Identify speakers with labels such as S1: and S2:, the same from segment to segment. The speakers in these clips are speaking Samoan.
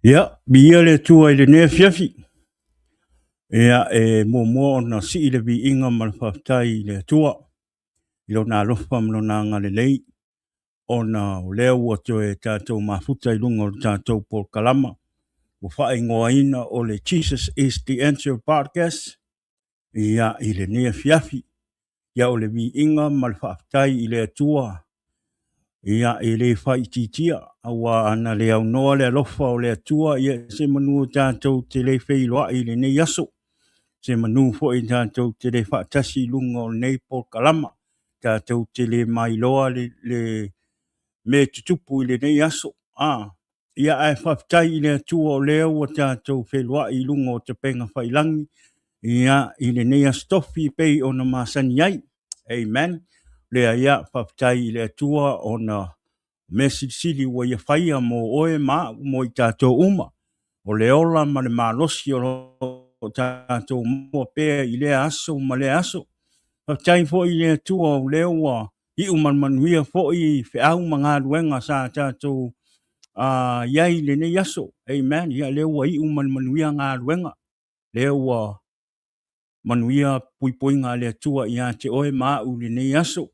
S1: Ia, viia le Atua i lenei afiafi. Ia, e muamua ona sii le viiga ma le faafetai i le Atua i lona alofa ma lona agalelei, ona o lea ua toe tatou mafuta i luga o le tatou polokalama ua faaigoaina o le Jesus is the Answer Podcast. Ia, i lenei afiafi, ia o le viiga ma le faafetai i le Atua, ia e le faaitiitia, aua ana le aunoa le alofa o le Atua, ia se manu tatou te le feiloai i lenei aso, se manu foi tatou te le faatasi i luga o lenei polokalama, tatou te le mailoa le mea e tutupu i lenei aso. Ia ae faafetai i le Atua o lea ua tatou feiloai i luga o tapega failagi, ia i lenei aso tofi pei ona masani ai. Amen. Lea ia faafetai i le Atua ona mea silisili ua ia faia mo oe ma a'u, mo i tatou uma, o le ola ma le malosi o lo o tatou maua pea i lea aso ma lea aso. Faafetai foi i le Atua o lea ua iu ma le manuia foi feau ma galuega sa tatou i ai i lenei aso. Amen. Ia lea ua iu ma le manuia galuega, lea ua manuia puipuiga a le Atua ia te oe ma a'u i lenei aso.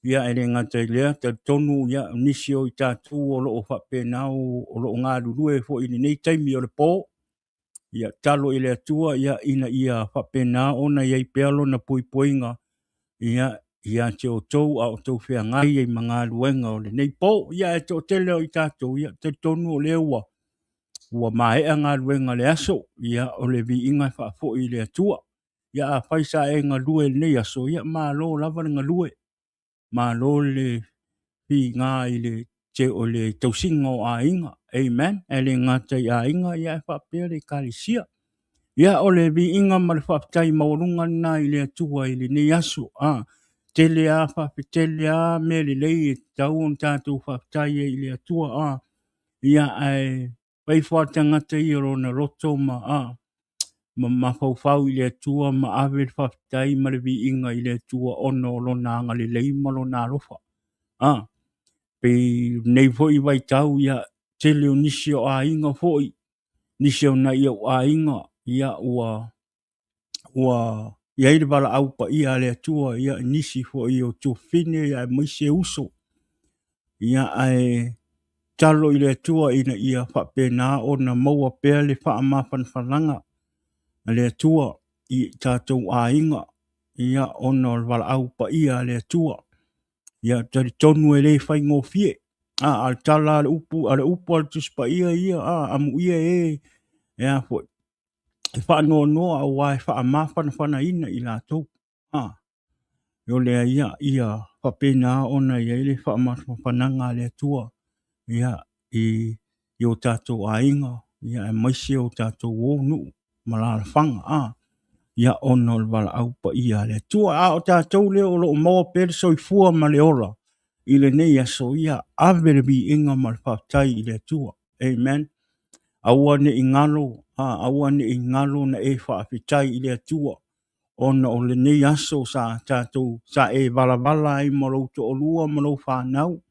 S1: Ia e le gata i lea, talitonu ia nisi o i tatou o lo o faapena o lo o galulue foi i lenei taimi o le po. Ia talo i le Atua ia ina ia faapena ona i ai pea lona puipuiga ia ia te outou a outou feagai ai ma galuega o lenei po. Ia e toatele o i tatou, ia talitonu o lea ua maea galuega o le aso, ia o le viiga e faafoi i le Atua. Ia afai sa e galue i lenei aso, ia malo lava le galue, malo le figa i le o le tausiga o aiga. Amen. E le gata i aiga, ia e faapea le ekalesia. Ia o le viiga ma le faafetai maualuga lena i le Atua i lenei aso. Tele a faafetele a mea lelei e tatau ona tatou faafetai ai i le Atua. Ia ae fai fua le tagata ia lona loto ma ma mafaufau i le Atua ma ave le faafetai ma le viiga i le Atua ona o lona agalelei ma lona alofa. Pei nei foi vaitau, ia tele o nisi o aiga foi, nisi o nai ou aiga, ia ua i ai le valaau paia a le Atua, ia nisi foi o tuafafine, ia aemaise uso. Ia ae talo i le Atua ina ia faapena ona maua pea le faamafanafanaga a le Atua i tatou aiga, ia ona o le valaau paia a le Atua. Ia talitonu e le faigofie. A le tala a le upu a le upu a le Tusi Paia ia, amuia e e a foi e faanoanoa aua e faamafanafanaina i latou. O lea ia, ia faapena ona i ai le faamafanafanaga a le Atua ia i o tatou aiga, ia aemaise o tatou o nuu ma alaalafaga, ia ona o le valaau paia a le Atua. A o tatou lea o lo o maua pea le soifua ma le ola i lenei aso, ia ave le viiga ma le faafetai i le Atua. Amen. Aua ne i galo, aua ne i galo na e faafetai i le Atua ona o lenei aso sa tatou sa e valavala ai ma lou toalua ma lou fanau,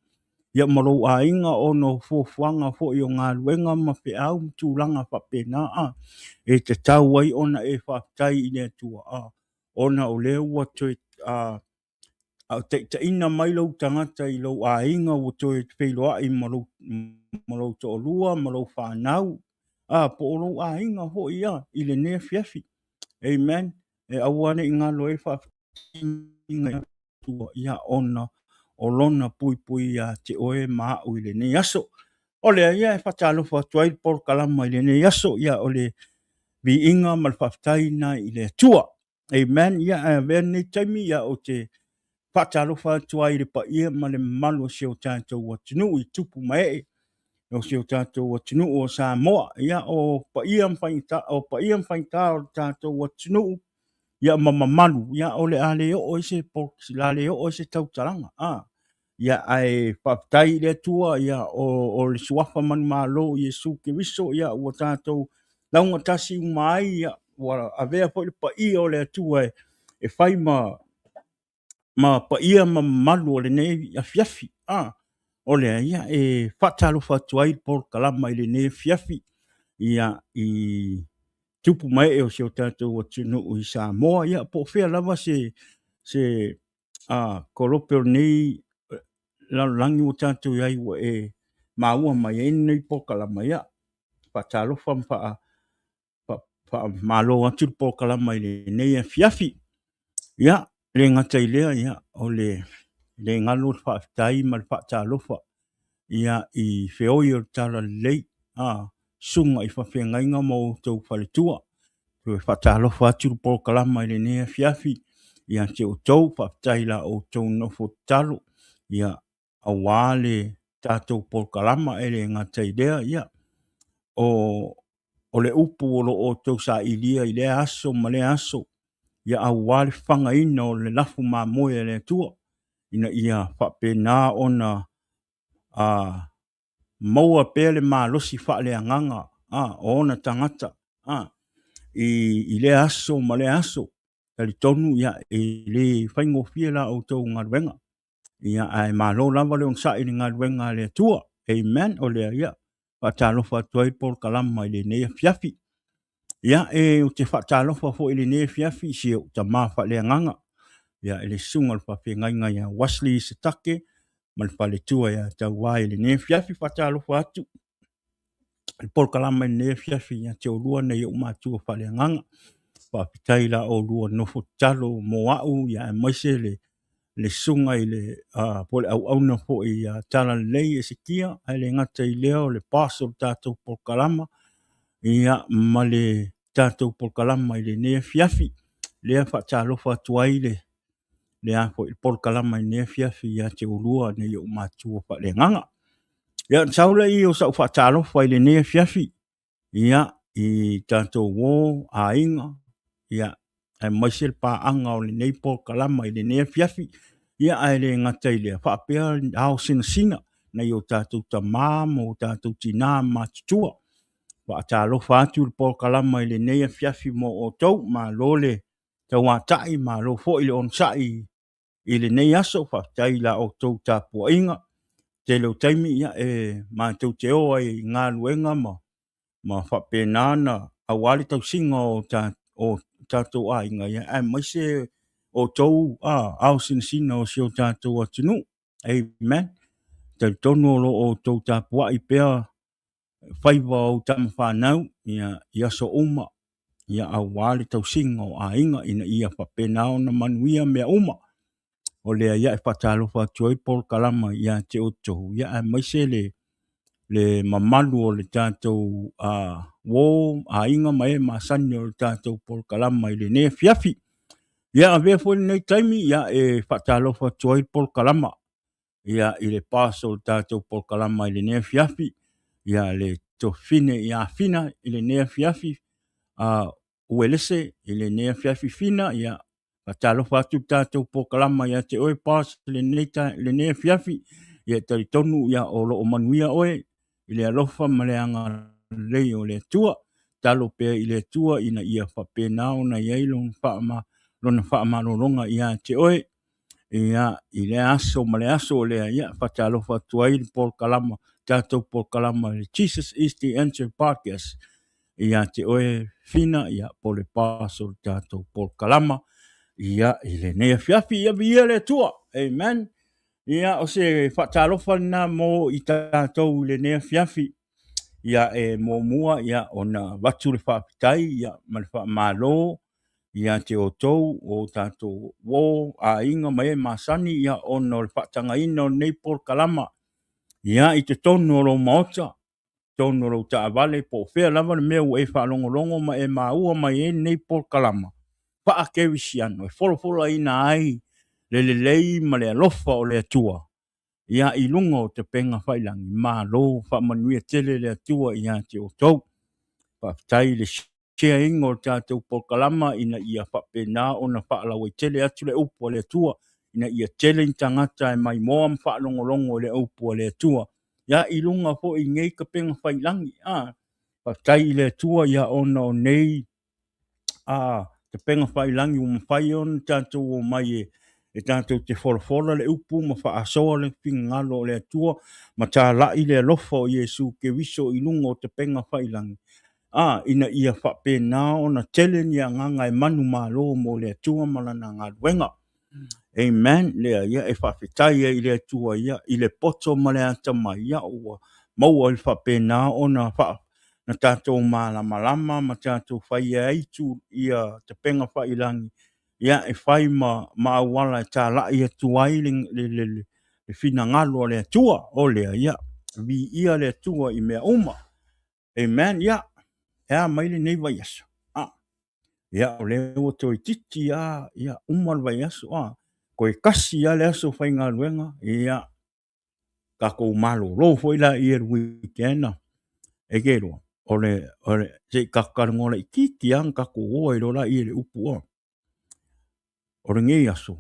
S1: ia ma lou aiga, ona o fuafuaga foi o galuega ma feau ma tulaga faapena, e tatau ai ona e faafetai i le Atua, ona o lea ua toe taitaiina mai lou tagata i lou aiga, ua toe feiloai ma lou toalua ma lou fanau, po o lou aiga foi ia i lenei afiafi. Amen. E aua ne i galo ai faafetai ia ona o lona puipui ia te oe ma a'u i lenei aso. O lea ia e faatalofa atu ai le polokalama i lenei aso, ia o le viiga ma le faafetai na i le Atua. Amen. Ia ae avea lenei taimi ia ou te faatalofa atu ai i le paia ma le mamalu o si o tatou atunuu i tupu ma ee o si o tatou atunuu o Samoa. Ia o paia ma faigata, o paia ma faigata o le tatou atunuu, ia ma mamalu, ia o le a le oo ai se la le oo ai se tautalaga. Ia ae faafetai i le Atua, ia o le suafa manumalo o Iesu Keriso, ia ua tatou laugatasi uma ai, ia ua avea foi le paia o le Atua e fai ma paia ma mamalu o lenei afiafi. O lea ia e faatalofa atu ai le polokalama i lenei afiafi. Ia, i tupu ma ee o si o tatou atunuu i Samoa, ia po o fea lava se kolope o lenei lalolagi ua tatou i ai ua e maua mai ai lenei polokalama, ia, faatalofa ma faamalo atu le polokalama i lenei afiafi. Ia, e le gata i lea, ia, o le le galo le faafetai ma le faatalofa ia i feoi o le Talalelei, susuga i faafeagaiga ma outou faletua. Toe faatalofa atu le polokalama i lenei afiafi ia te outou, faafetai i la outou nofo tatalo ia aua le tatou polokalama. E le gata i lea, ia, o le upu o lo o outou sailia i lea aso ma lea aso, ia aua le fafagaina o le lafu mamoe a le Atua, ina ia faapena ona maua pea le malosi faaleagaga o ona tagata i lea aso ma lea aso. Talitonu ia, e le faigofie la outou galuega, ia, ae malo lava le onosai i le galuega a le Atua. Amen. O lea ia faatalofa atu ai polokalama i lenei afiafi. Ia, e ou te faatalofa foi i lenei afiafi i si ou tama faaleagaga, ia, i le susuga o le faafeagaiga ia Wesley Satake ma le faletua ia Tauai i lenei afiafi. Faatalofa atu le polokalama i lenei afiafi ia te oulua nai ou matua faaleagaga. Faafetai i la oulua nofo tatalo mo au, ia aemaise le susuga i le po o le auauna foi ia Talalelei Esekia, ae le gata i lea o le boss o le tatou polokalama, ia, ma le tatou polokalama i lenei afiafi. Lea faatalofa atu ai le a foi le polokalama i lenei afiafi ia te oulua nai ou matua faaleagaga. Ia, ona sau lea o sau faatalofa i lenei afiafi, ia, i tatou uo, aiga, ia, aemaise le paaga o lenei polokalama i lenei afiafi. Ia, ae le gata i lea, faapea ao sinasina nai o tatou tama ma o tatou tinā matutua. Faatalofa atu le polokalama i lenei afiafi mo outou. Malo le tauatai, malo foi le onosai i lenei aso. Faafetai i la outou tapuaiga. Tele o taimi, ia, e matou te o ai i galuega ma faapena na aua le tausiga o tatou aiga, ia, aemaise outou ao sinasina o si o tatou atunuu. Amen. Talitonu o lo o outou tapuai pea faiva o tama fanau, ia, i aso uma, ia, aua le tausiga o aiga ina ia faapena ona manuia mea uma. O lea ia e faatalofa atu ai polokalama ia te outou, ia, aemaise le mamalu o le tatou uo, aiga ma e masani o le tatou polokalama i lenei afiafi. Ia, avea foi lenei taimi, ia, e faatalofa atu ai polokalama, ia, i le paso o le tatou polokalama i lenei afiafi, ia, le tofine ia Fina i lenei afiafi, Uelese i lenei afiafi Fina, ia, faatalofa atu le tatou polokalama ia te oe boss i lenei afiafi. Ia, talitonu, ia, o lo o manuia oe i le alofa ma le agalelei o le Atua. Talo pea i le Atua ina ia faapena ona i ai lona faamalologa ia te oe, ia, i lea aso ma le aso. O lea ia faatalofa atu ai le polokalama, tatou polokalama le Jesus is the Answer Podcast ia te oe Fina, ia, po le boss o le tatou polokalama, ia, i lenei afiafi. Ia, viia le Atua. Amen. Ia, o se faatalofa lena mo i tatou i lenei afiafi. Ia, e muamua, ia, ona avatu le faafetai, ia, ma le faamalo ia te outou o tatou uo, aiga ma e masani, ia, ona o le faatagaina o lenei polokalama, ia, i totonu o lou maota, totonu o lou taavale, po o fea lava le mea ua e faalogologo ma e maua mai ai lenei polokalama faakerisiano e folafolaina ai le lelei ma le alofa o le Atua, ia, i luga o tapega failangi. Malo, faamanuia tele le Atua ia te outou. Faafetai i le share-ina o le tatou polokalama ina ia faapena ona faalauaitele atu le upu a le Atua, ina ia tele ni tagata e maimoa ma faalogologo i le upu a le Atua, ia, i luga foi i nei tapega failangi. Faafetai i le Atua, ia, ona o nei tapega failangi ua mafai ona tatou omai e tatou te folafola le upu ma faasoa le finagalo o le Atua ma talai le alofa o Iesu Keriso i luga o tapega failangi. a, ina ia faapena ona tele ni agaga e manumalo mo le Atua ma Lana galuega. Amen. Lea ia e faafetai ai i le Atua ia i le poto ma le atamai ia ua maua ai faapena ona faa na tatou malamalama ma tatou faia ai tu ia tapega faailagi ia e fai ma ma auala e talai atu ai le le le, le finagalo o le Atua. O lea ia viia le Atua i mea uma. Amen. Ia, e a mai lenei vaiaso? Ah, ia, o lea ua toeitiiti lava, ia, uma le vaiaso, ah, toe tasi lava le aso faigaluega, ia, tatou malolo foi laia i le weekend, ah. E te iloa, o le, o le, se i tatou talanoa laitiiti lava ona tatou o ai loa laia i le upu, ah. O lenei aso,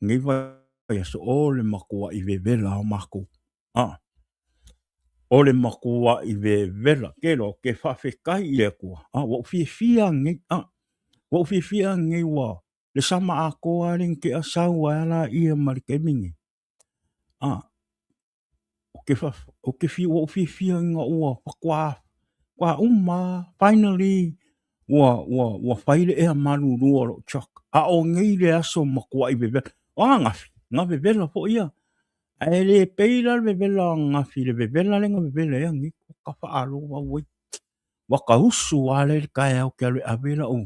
S1: lenei vaiaso, o le matuai vevela o matou. A, o le matuai vevela. Te iloa, ou te faafetai i le Atua. A, ua ou fiafia ananei. A, ua ou fiafia ananei ua le sama atoa lava lea na tea sau ai lava laia ma le taimi lenei. A, ou te fa, ou te fia, ua ou fiafia ina ua faatoa, faatoa uma lava, finally ua, ua, ua fai le ea malulu o lou truck. A o nei le aso matuai vevela. O ananafi, na vevela foi ia. Ae le pei la le vevela o ananafi i le vevela lea na vevela ai ananei. Ka faalogo auai. Ua ka usu lava lea i le taeao ou te alu e ave lau,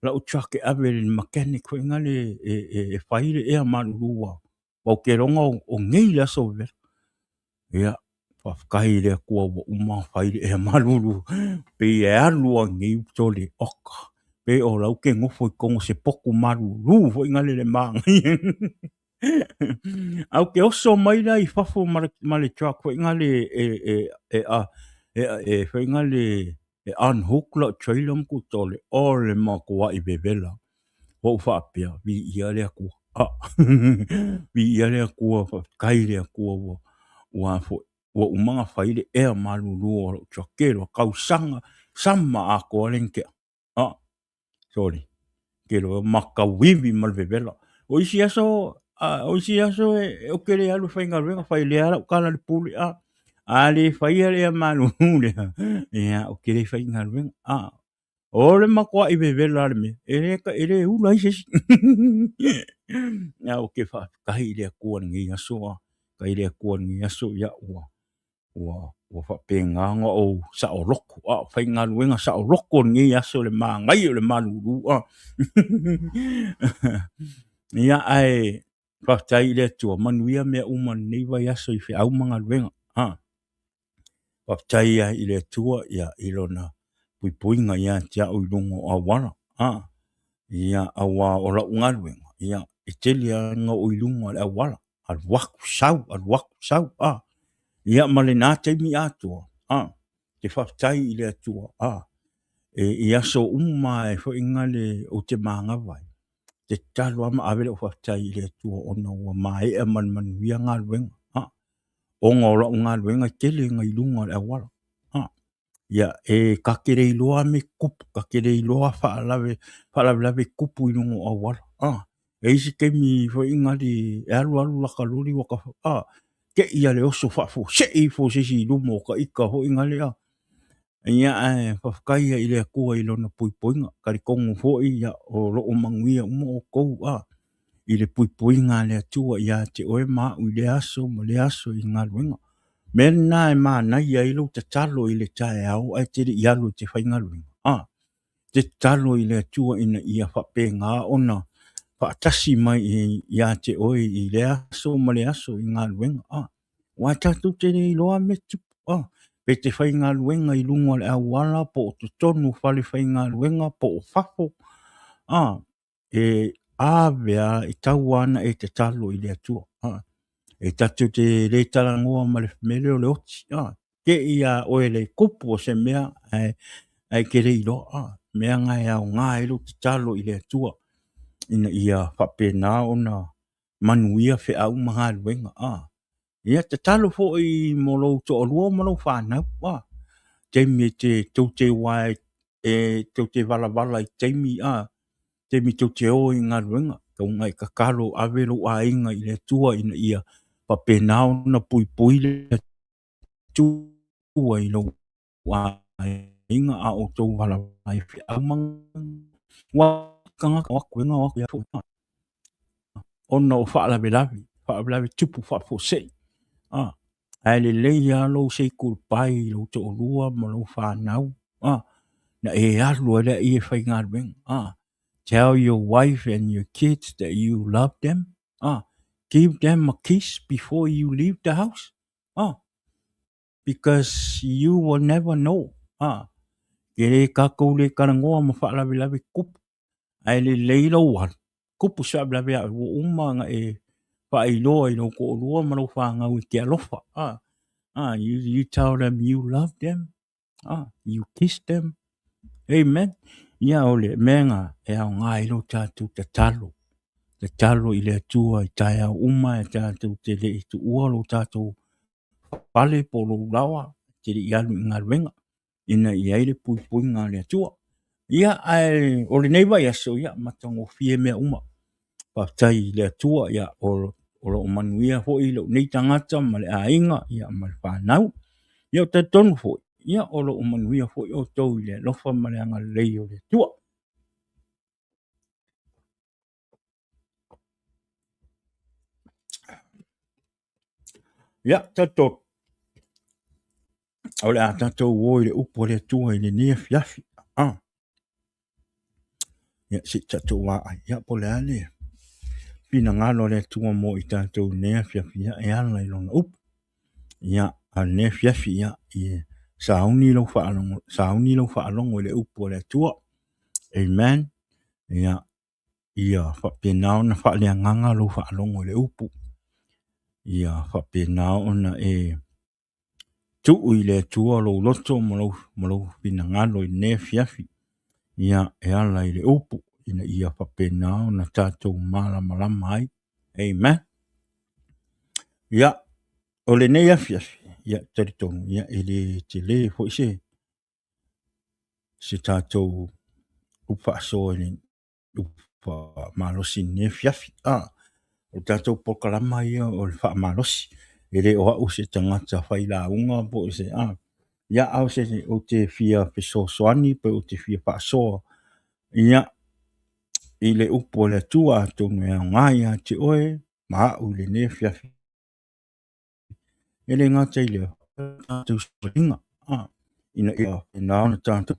S1: lau truck e ave i le mechanic foi lena e, e, e fai le ea malulu ua Ou te iloa o nei le aso vevela. Ia, faafetai i le Atua ua uma ona fai le ea malulu. Pei e alu lava nei tole, oka, pei o la ou te nofo i totonu o se potu malulu foi na le manaia. Ae ou te oso mai la i fafo ma le, ma le truck foi na le e, e, e, a, e, e, foi na le e unhook lau trailer ma ku tole, o le matuai vevela. Ua ou faapea, viia le Atua. Ah, viia le Atua, faafetai i le Atua ua, ua foi, ua uma ona fai le ea malulu o lou truck. Tele o tausaga, sama atoa le na tea. Ah, sorry. Tele o matauivi ma le vevela. O isi aso, ah, o isi aso e, ou te le alu e faigaluega, fai lea lau tala i le pule. Ah, a le faia le ea malulu lea, ia, ou te le faigaluega. Ah, O le matuai vevela le mea, e le, e le ula ai se isi. Ia, ou te faafetai i le Atua i lenei aso, a, faafetai i le Atua i lenei aso, ia, ua, ua, ua faapena ona ou saoloto, a, faigaluega saoloto lenei aso i le manaia o le malulu, a. Ia, ae faafetai i le Atua, manuia mea uma i lenei vaiaso i feau ma galuega, a. Faafetai ai i le Atua ia, i Lona puipuiga ia te au i luga o auala. A, ia, auā o lau galuega, ia, e tele lava ina oo i luga o le auala, alu atu sau, alu atu sau, a. Ia, ma lena taimi atoa, a, te faafetai i le Atua, a, e, i aso uma e foi na le ou te manava ai, te tatalo lava ma ave lau faafetai i le Atua ona ua maea ma le manuia galuega, a. Ona o lau galuega e tele ina i luga o le auala. Ha. Ia, e ta te le iloa mea tutupu, ta te le iloa faalave, faalavelave tutupu i luga o auala. Ha. E i ai se taimi foi gali e alu alu lata loli ua ta, ha, te i a le oso faafuasei ifo se isi i luma o ta ita foi gali, ha. Ia, ae faafetai i le Atua i Lona puipuiga. Talitonu foi, ia, o lo o manuia uma outou, a, i le puipuiga a le Atua ia te oe ma au i lea aso ma lea aso i galuega. Mea lena e manaia ai lou tatalo i le taeao ae te le i alu e te faigaluega, a, te tatalo i le Atua ina ia faapena ona faatasi mai ia te oe i lea aso ma lea aso i galuega, a. Aua tatou te le iloa mea tupu, a, pe te faigaluega i luga o le auala, po o totonu o fale faigaluega, po o fafo, a, e ave a, e tau lava ona e tatalo i le Atua. A, e tatou te le talanoa ma le mea lea o le oti, a, te i a oe le kupu o se mea, ae, ae te le iloa, a, mea na e aoga ai lou tatalo i le Atua, ina ia faapena ona manuia feau ma galuega. A, ia tatalo foi mo lou toalua ma lou fanau. A, taimi e te tou te iwa e tou te valavala i taimi, a, taimi tou te o i galuega, tauga e tatalo ave lou aiga i le Atua ina ia faapena ona puipui le Atua i lou aiga. aiga a outou valavala ai feau ma ua tagata o aku o aku ia ona o faalavelave, faalavelave tupu faafuasei. Ah, ae lelei lava lou say goodbye i lou toalua ma lou fanau, ah, na e alu ai lea e faigaluega. Ah, tell your wife and your kids that you love them. Ah, give them a kiss before you leave the house. Ah, because you will never know. Ah, ke le kākou le talanoa ma faalavelave tupu. Ae lelei lou alu, tupu se faalavelave ia oe, ua uma ona e faailoa i lou toalua ma lou fanau e te alofa. Ah, ah, you tell them you love them. Ah, you kiss them. Amen. Ia o le mea lena e aoga ai lo tatou tatalo. Tatalo i le Atua i taeao uma e tatou te le i tuua lo tatou fale po o lou laoa e te le i alu i galuega ina ia i ai le puipuiga a le Atua. Ia, ae o lenei vaiaso, ia, matagofie mea uma. Faafetai i le Atua, ia, o lo o manuia foi lou nei tagata ma le aiga, ia, ma le fanau. Ia, ou te talitonu foi, ia, o lo o manuia foi outou i le alofa ma le agalelei o le Atua. Ia, talitonu, o le a tatou o i le upu a le Atua i lenei afiafi. Ah. Ia, se i tatou vaai. Ia, po o le a le finagalo o le Atua mo i tatou i lenei afiafi, ia, e ala i lona upu. Ia, a o lenei afiafi, ia, ia sauni lau faalogo, sauni lau faalogo i le upu a le Atua. Amen. Ia, ia faapena ona faaleagaga lou faalogo i le upu. Ia faapena ona e tuu i le Atua lou loto ma lou finagalo i lenei afiafi, ia e ala i le upu, ina ia faapena ona tatou malamalama ai. Amen. Ia, o lenei afiafi, ia talitonu, ia e le tele foi se tatou upu faasoa i le upu faamalosi i lenei afiafi. Ah, o le tatou polokalama ia o le faamalosi. E le o au se tagata failauga po o se a. Ia, a o se ou te fia fesoasoani pe ou te fia faasoa ia i le upu a le Atua atonu e aoga ia te oe ma au i lenei afiafi. E le gata i lea, tatou sailiga, ina ia faapena ona tatou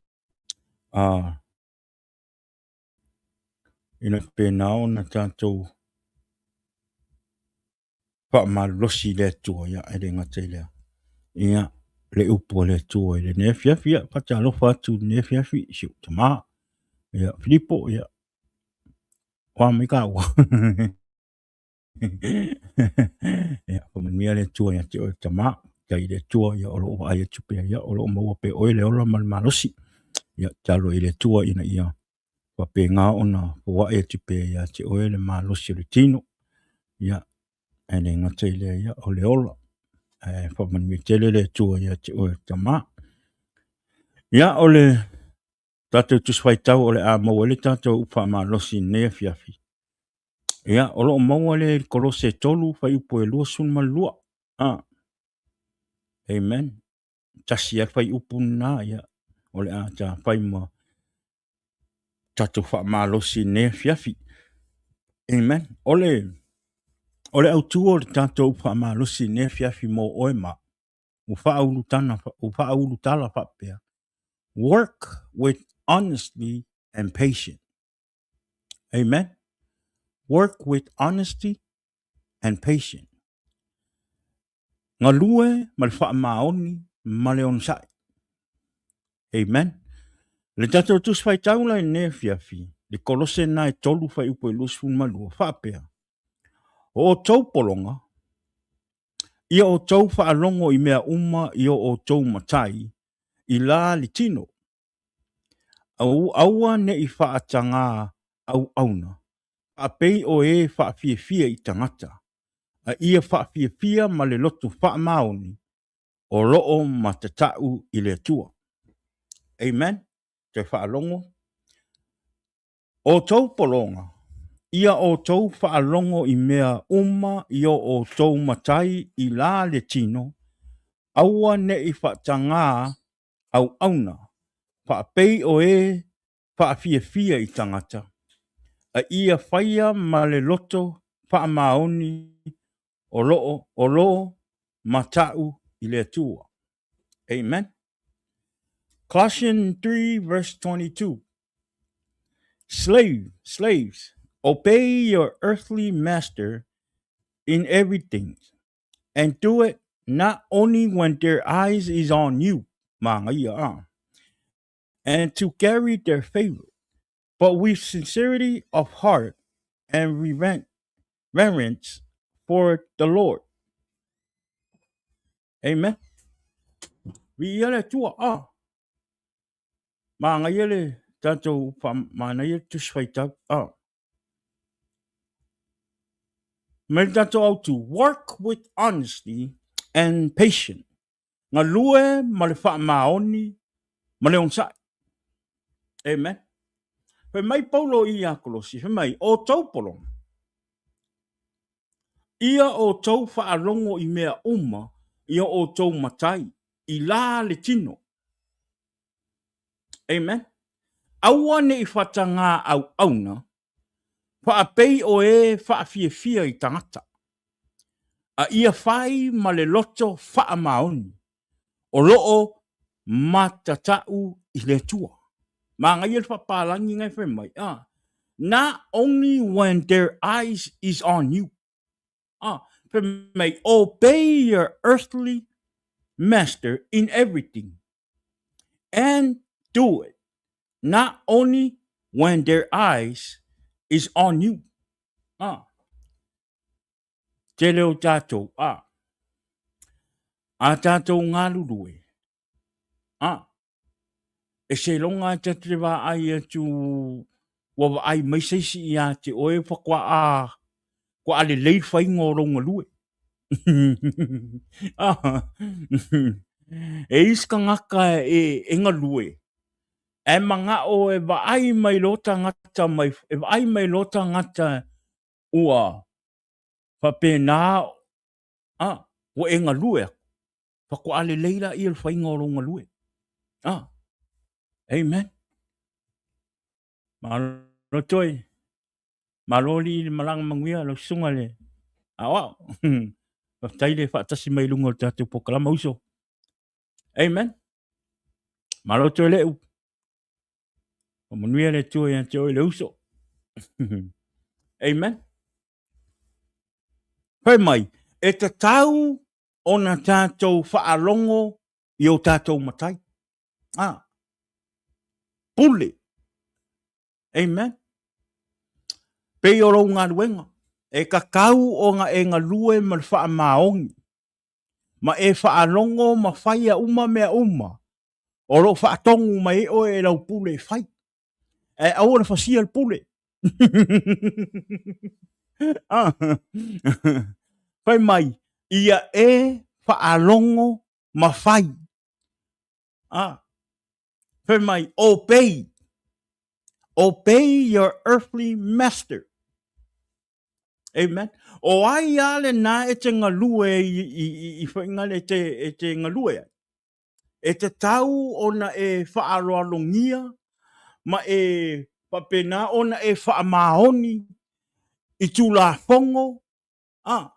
S1: ina faapena ona tatou faamalolosi i le Atua, ia, e le gata i lea, ia, le upu a le Atua i lenei afiafi. Ia, faatalofa atu i lenei afiafi i si ou tama, ia, Filipo, ia, o a mai tāua? Ia, faamanuia le Atua ia te oe tama. Faafetai i le Atua, ia, o lo o vaai atu pea, ia, o lo o maua pea e oe le ola ma le malosi. Ia, tatalo i le Atua ina ia faapena ona foai atu pea ia te oe le malosi o le tino. Ia, ae le gata i lea, ia, o le ola. Ae faamanuia tele le Atua ia te oe tama. Ia, o le tatou Tusi Faitau o le a maua ai le tatou upu faamalosi i lenei afiafi. Ia, o lo o maua lea i le Kolose 3, fuaiupu e 22. Ah, amen. Tasi lava le fuaiupu lena, ia, o le a ta fai ma tatou faamalosi i lenei afiafi. Amen. O le autu o le tatou upu faamalosi i lenei afiafi mo oe ma ua faaulutala faapea, work with honesty and patience. Amen. Work with honesty and patience. Galue ma le faamaoni ma le onosai. Amen. Le tatou Tusi Faitau la i lenei afiafi, le Kolose lena e 3 fuaiupu e 22, faapea, O outou pologa, ia outou faalogo i mea uma i o outou matai i la le tino, aua ne i faatagā auauna, faapei o e faafiafia i tagata, a ia faafiafia ma le loto faamaoni o lo o matatau i le Atua. Amen. Toe faalogo. Outou pologa, ia outou faalogo i mea uma i o outou matai i la le tino, aua ne i faatagā auauna, faapei o e faafiafia i tagata, a ia faia ma le loto faamaoni o loo o lo mata'u i le Atua. Amen. Colossians 3 verse 22. Slave, slaves, obey your earthly master in everything, and do it not only when their eyes is on you, and to carry their favor, but with sincerity of heart and reverence for the Lord. Amen. Viia le Atua. Ah. Magaia le tatou manaia le Tusi Faitau. Ah. Mai le tatou autu, work with honesty and patience. Galue ma le faamaoni ma le onosai. Amen. Fai mai Paulo i ia Kolosi, fai mai, o tou pologa, ia outou faalogo i mea uma i o outou matai, i la le tino. Amen. Aua ne i fatagā auauna, faapei o e faafiafia i tagata, a ia fai ma le loto faamaoni, o lo o matata'u i le Atua. Magaia le faapalagi na e fai mai, ah, not only when their eyes is on you. Ah, fai mai, obey your earthly master in everything and do it not only when their eyes is on you. Ah, tele o tātou, ah, a tātou ngalulue, ah, e seiloga e te te vaai atu ua vaai mai se isi iā te oe faatoa kua lelei le faiga o lou galue. E i se tagata e galue, ae manao e vaai mai loa tagata mai, e vaai mai loa tagata ua faapena, ua e galue atu. Faatoa lelei laia le faiga o lou galue. Ah. Amen. Malo toe. Malo alii le malaga manuia lau susuga le aoao. Faafetai le faatasi mai i luga o le tatou polokalama uso. Amen. Malo toe leu. Faamanuia le Atua ia te oe le uso. Amen. Fai mai, e tatau ona tatou faalogo i o tatou matai. Ah. Pule. Amen. Pei o lou galuega, e tatau ona e galue ma le faamaoni, ma e faalogo ma faia uma mea uma o lo o faatonu mai ai oe e lau pule e fai. Ae aua le fasia le pule. Ah. Fai mai, ia e faalogo ma fai. Ah. Fai mai, obey. Obey your earthly master. Amen. O ai a lena e te galue i whaingale e te galue ai. E tatau ona e faaaloalogia ma e faapena ona e faamaoni i Tulafono, a,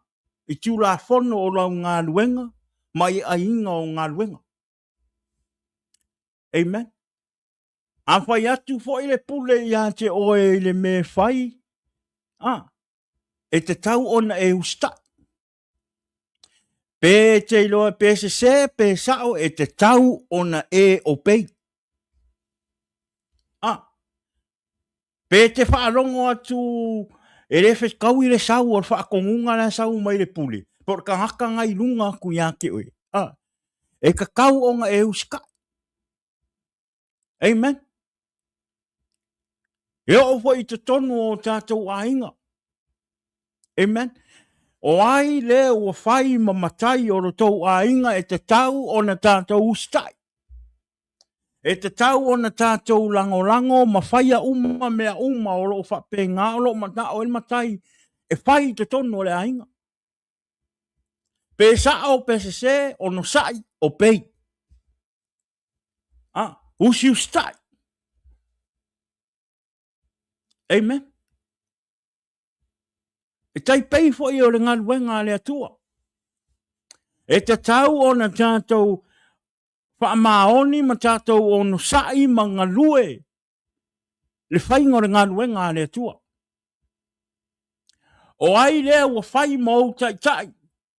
S1: i Tulafono o lau galuega ma i aiga o galuega. Amen. A fai atu foi le pule ia te oe i le mea e fai, a, e tatau ona e usitai. Pe te iloa pe sese pe sao e tatau ona e obey. Ah. Pe te faalogo atu e le fetaui le sau o le faatonuga la e sau mai le pule, po o le tagata na i luga atu ia te oe. Ah. E tatau ona e usitai. Amen. E oo foi i totonu o tatou aiga. Amen. O ai lea ua fai ma matai o lo tou aiga e tatau ona tatou usitai. E tatau ona tatou lagolago ma faia uma mea uma o lo o faapena o lo o manao ai le matai e fai i totonu o le aiga. Pe sao pe sese, onosai, obey. Ah. Usiusitai. Amen. E tai pei foi o le galuega a le Atua. E tatau ona tatou faamaoni ma tatou onosai ma galue le faiga o le galuega a le Atua. O ai lea ua fai ma ou taitai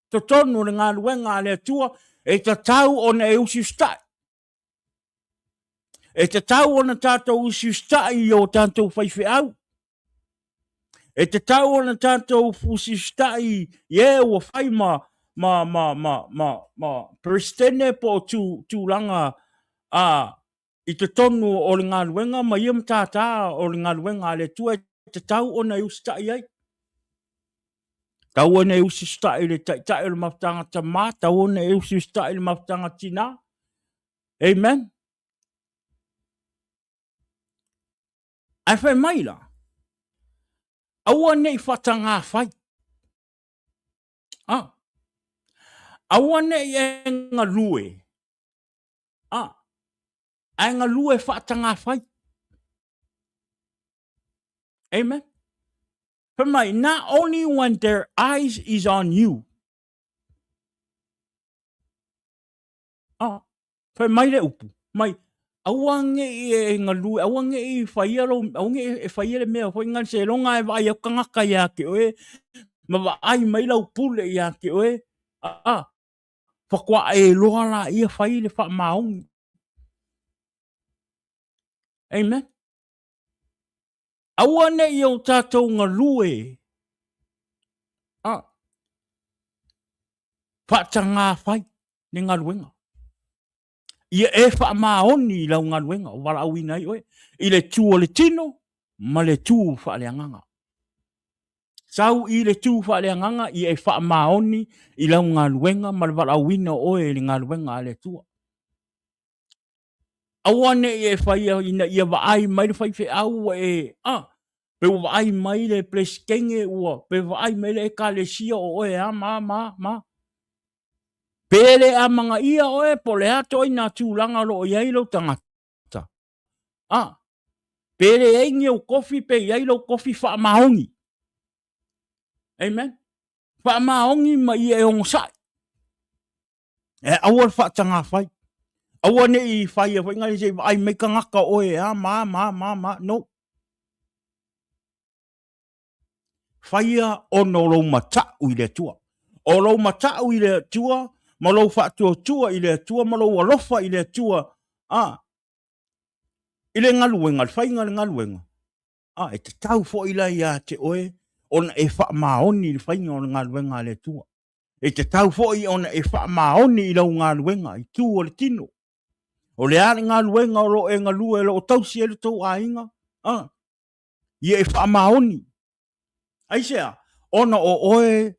S1: totonu o le galuega a le Atua, e tatau ona e usiusitai. E tatau ona tatou usiusitai i o tatou faifeau. E tatau ona tatou usiusitai i e ua fai ma ma ma ma ma ma Peresetene po o tu, tulaga a i totonu o le galuega ma ia matata o le galuega a le Atua e tatau ona e usitai ai. Tau ona e usiusitai i le taitai o le mafutaga tamā, tau ona e usiusitai i le mafutaga tinā. Amen. Ae fai mai la, aua ne i faatagā fai. Ah. Aua ne i e galue. Ah. Ae galue faatagā fai. Amen. Fai mai, not only when their eyes is on you. Ah, fai mai le upu, mai, aua nge i e galue, aua nge i whaia lo, aua nge e whaia le mea foi ngan se longa e vaai au kangaka ia te oe, ma vaai mai lau pule ia te oe, ah, whakoa e loa la ia whai le wha maongi. Amen. Aua ne i o tātou galue, ah, whaatangā whai le galuega. Ia e faamaoni i lau galuega o valaauina ai oe, i le tū o le tino ma le tū faaleagaga. Sau i le tū faaleagaga, ia e faamaoni i lau galuega ma le valaauina o oe i le galuega a le Atua. Aua ne i e faia ina ia vaai mai le faifeau ua e, a, pe ua vaai mai le Peresetene ua, pe vaai mai le Ekalesia o oe a ma, ma, ma. Pe le amanaia oe po o le a toaiga tulaga o lo o i ai lou tagata. A, pe leai ni ou kofi pe i ai lou kofi faamaoni. Amen. Faamaoni ma ia e onosai. E aua le faatagafai. Aua ne i whaia whai ngai se vaai mai kangaka oe a ma ma ma ma no. Whaia ona o lou matau i le Atua. O lou matau i le Atua ma lou faatuatua i le Atua ma lou alofa i le Atua a i le galuega, le faiga o le galuega, a e tatau foi la ia te oe ona e faamaoni i le faiga o le galuega a le Atua. E tatau foi ona e faamaoni i lau galuega i tū o le tino. O le a le galuega o lo o e galue o lo o tausi ai lo tou aiga, a, ia e faamaoni. Aisea? Ona o oe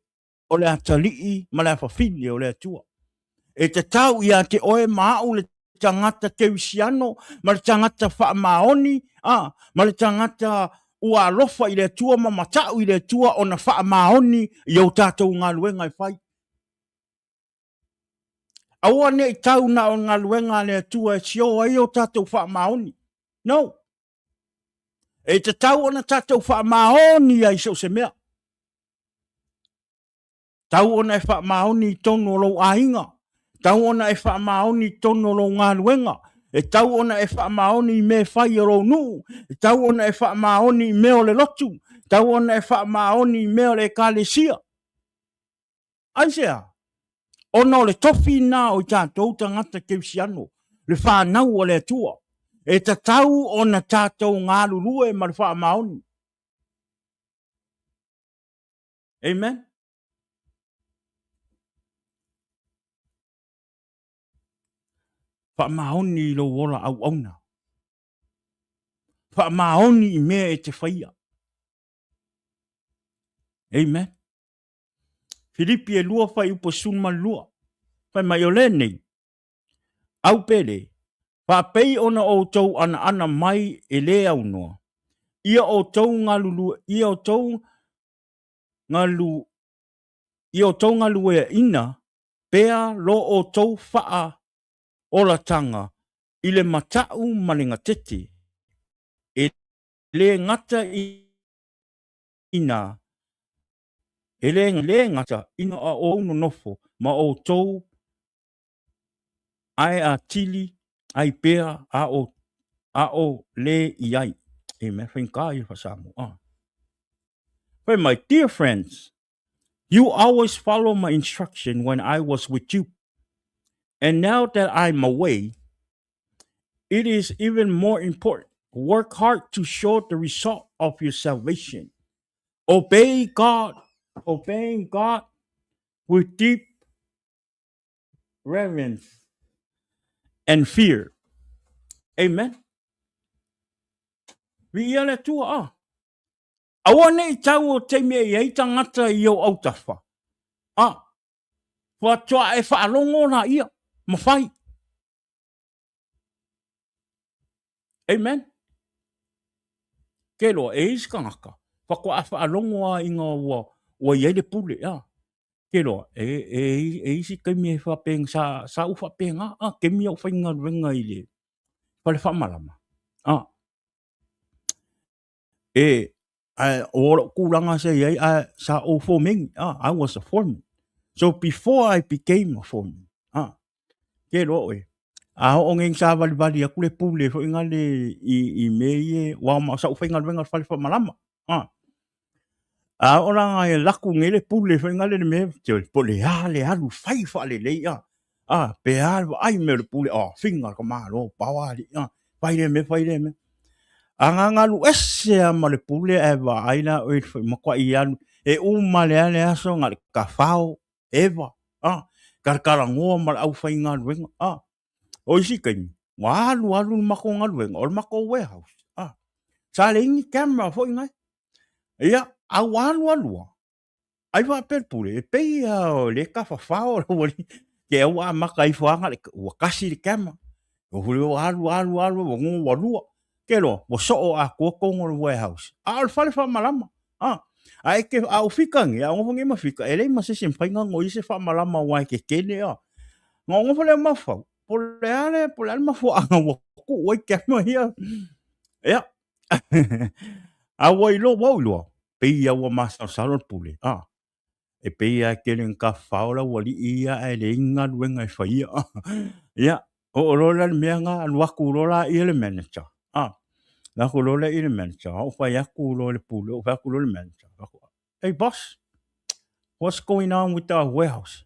S1: o le atalii ma le afafine o le Atua. E tatau ia te oe ma au le tagata kerisiano ma le tagata faamaoni, a, ma le tagata ua alofa i le Atua ma matau i le Atua ona faamaoni i o tatou galuega e fai. Aua ne i tau na o galuega a le Atua e sio ai o tatou faamaoni. No. E tatau ona tatou faamaoni ai so o se mea. Tau ona e faamaoni i totonu o lou aiga, tau ona e faamaoni i totonu o lou galuega, e tau ona e faamaoni i mea e fai o lou nuu, e tau ona e faamaoni i mea o le lotu, tau ona e faamaoni i mea o le ekalesia. Aisea? Ona o le tofi na o i tatou tagata kerisiano, le fanau a le Atua, e tatau ona tatou galulue ma le faamaoni. Amen. Faamaoni i lou ola auauna. Faamaoni i mea e te faia. Amen. Filipi e 2 fuaiupu 12. Fai mai o lenei, au pele, faapei ona outou anaana mai e le aunoa, ia outou galulue, ia outou galu, ia outou galueaina pea lo outou faaolatanga. I le mata'u ma le gatete, e lē gata ina e lē gata ina o ou nonofo ma outou ae atili ai pea a o a o lē i ai. Amen. Faigata ia faa-Samoa. Fai mai, Dear friends, you always follow my instruction when I was with you. And now that I'm away, it is even more important. Work hard to show the result of your salvation. Obey God, obeying God with deep reverence and fear. Amen. Viia le Atua a. Aua nei tau o taimi e i ai tagata i ou autafa. A. Faatoa e faalogo la ia ma fai. Amen. Ke loa, e isi kangaka, faatoa faalogo a inga ua, ua iai le pule, a. Ke loa, e, e, e isi kaimi e whapenga, sa, sa u whapenga, a, kemi au whainga i le whale whamalama. A. E, ae o lou tulaga sa i ai, ae sa ou foreman, ah, I was a foreman. So before I became a foreman, ah, ke loa oe, a oo nei sa valivali atu le pule foi nga le i, i me ie, wa ma sa u faigaluega le fale faamalama, ah. A oo la nga e laku nei le pule foi nga le le mea, te po le a le alu fai faalelei, ah, ah, pe a le vaai mea o le pule, oh, finga le tamālo, paoa alii, ah, fai lea mea, fai lea mea. A gagalu ese lava ma le pule ae vaai la oe i le matuai alu e uma le a le aso na o le tafao, eva, a, talatalanoa ma le aufaigaluega, a. O isi taimi, ua alu alu le matou galuega, o le matou warehouse, a, sa leai ni camera foi na. Ia, a ua alu alu lava, Ai faapea le pule, e pei a o le tafafao le aualii, te au amata ifo lava na ua tasi le camera. Ua fuli ua alu alu alu ua goga ua lua. Ke loa, ua soo atoa tonu o le warehouse. A o le fale faamalama. A, a e ke, a o fika nei, a o nofo nei ma fika, e leai ma se isi e mafai ona goia se faamalama aua e tetele a. Na ou nofo lea mafaufau, po o le a le, po o le a le mafuaaga ua tuu ai camera ia. Ia, a ua iloa, ua ou iloa, pei lava ua masalosalo le pule, a, e pei lava e tele ina tafafao le aualii ia ae leai ni galuega e faia. Ia, oo loa la le mea lena, alu atu loa laia le manager, a, alu atu loa lea i le manager, ou fai atu loa i le pule, ou fai atu loa i le manager, hey boss, what's going on with our warehouse?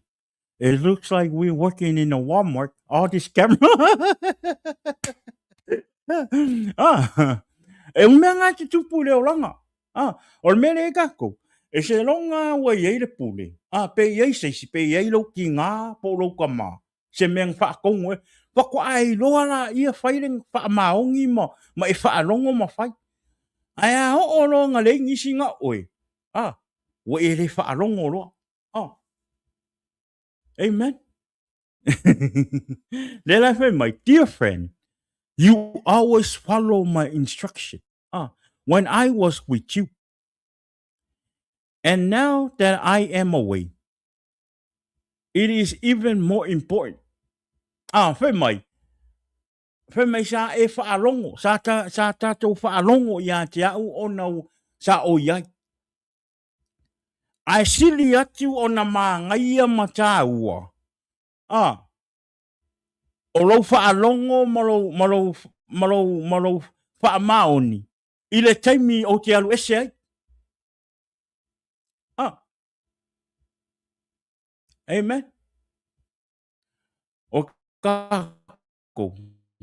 S1: It looks like we're working in a Walmart, all this camera. ah, e o mea ngā te tupu le olanga. Ah, o le mea le e kākou, e se longa ua i ai le pule. Ah, pe i ai seisi, pe i ai lou kingā, po o lou kamā. Se mea nga whaakongo e. Whakoa ai loa la ia whai le whaamaongi ma, ma e whaalongo ma whai. Ai a oo loa nga lei ngisi nga oe. Ah, ua e le whaalongo loa. Oh. Amen. Lea la fai mai, dear friend, you always follow my instruction. Ah, when I was with you. And now that I am away, it is even more important. Ah, fai mai, fai mai sa e whaalogo, sa, ta, sa tātou whaalogo i a te au ona sa o iai. Ae sili atu ona māgaia ma tāua, ā, o lou faalogo ma lou, ma lou, ma lou, ma lou faamaoni i le taimi ou te alu ese ai. Ā. Amen. O kākou,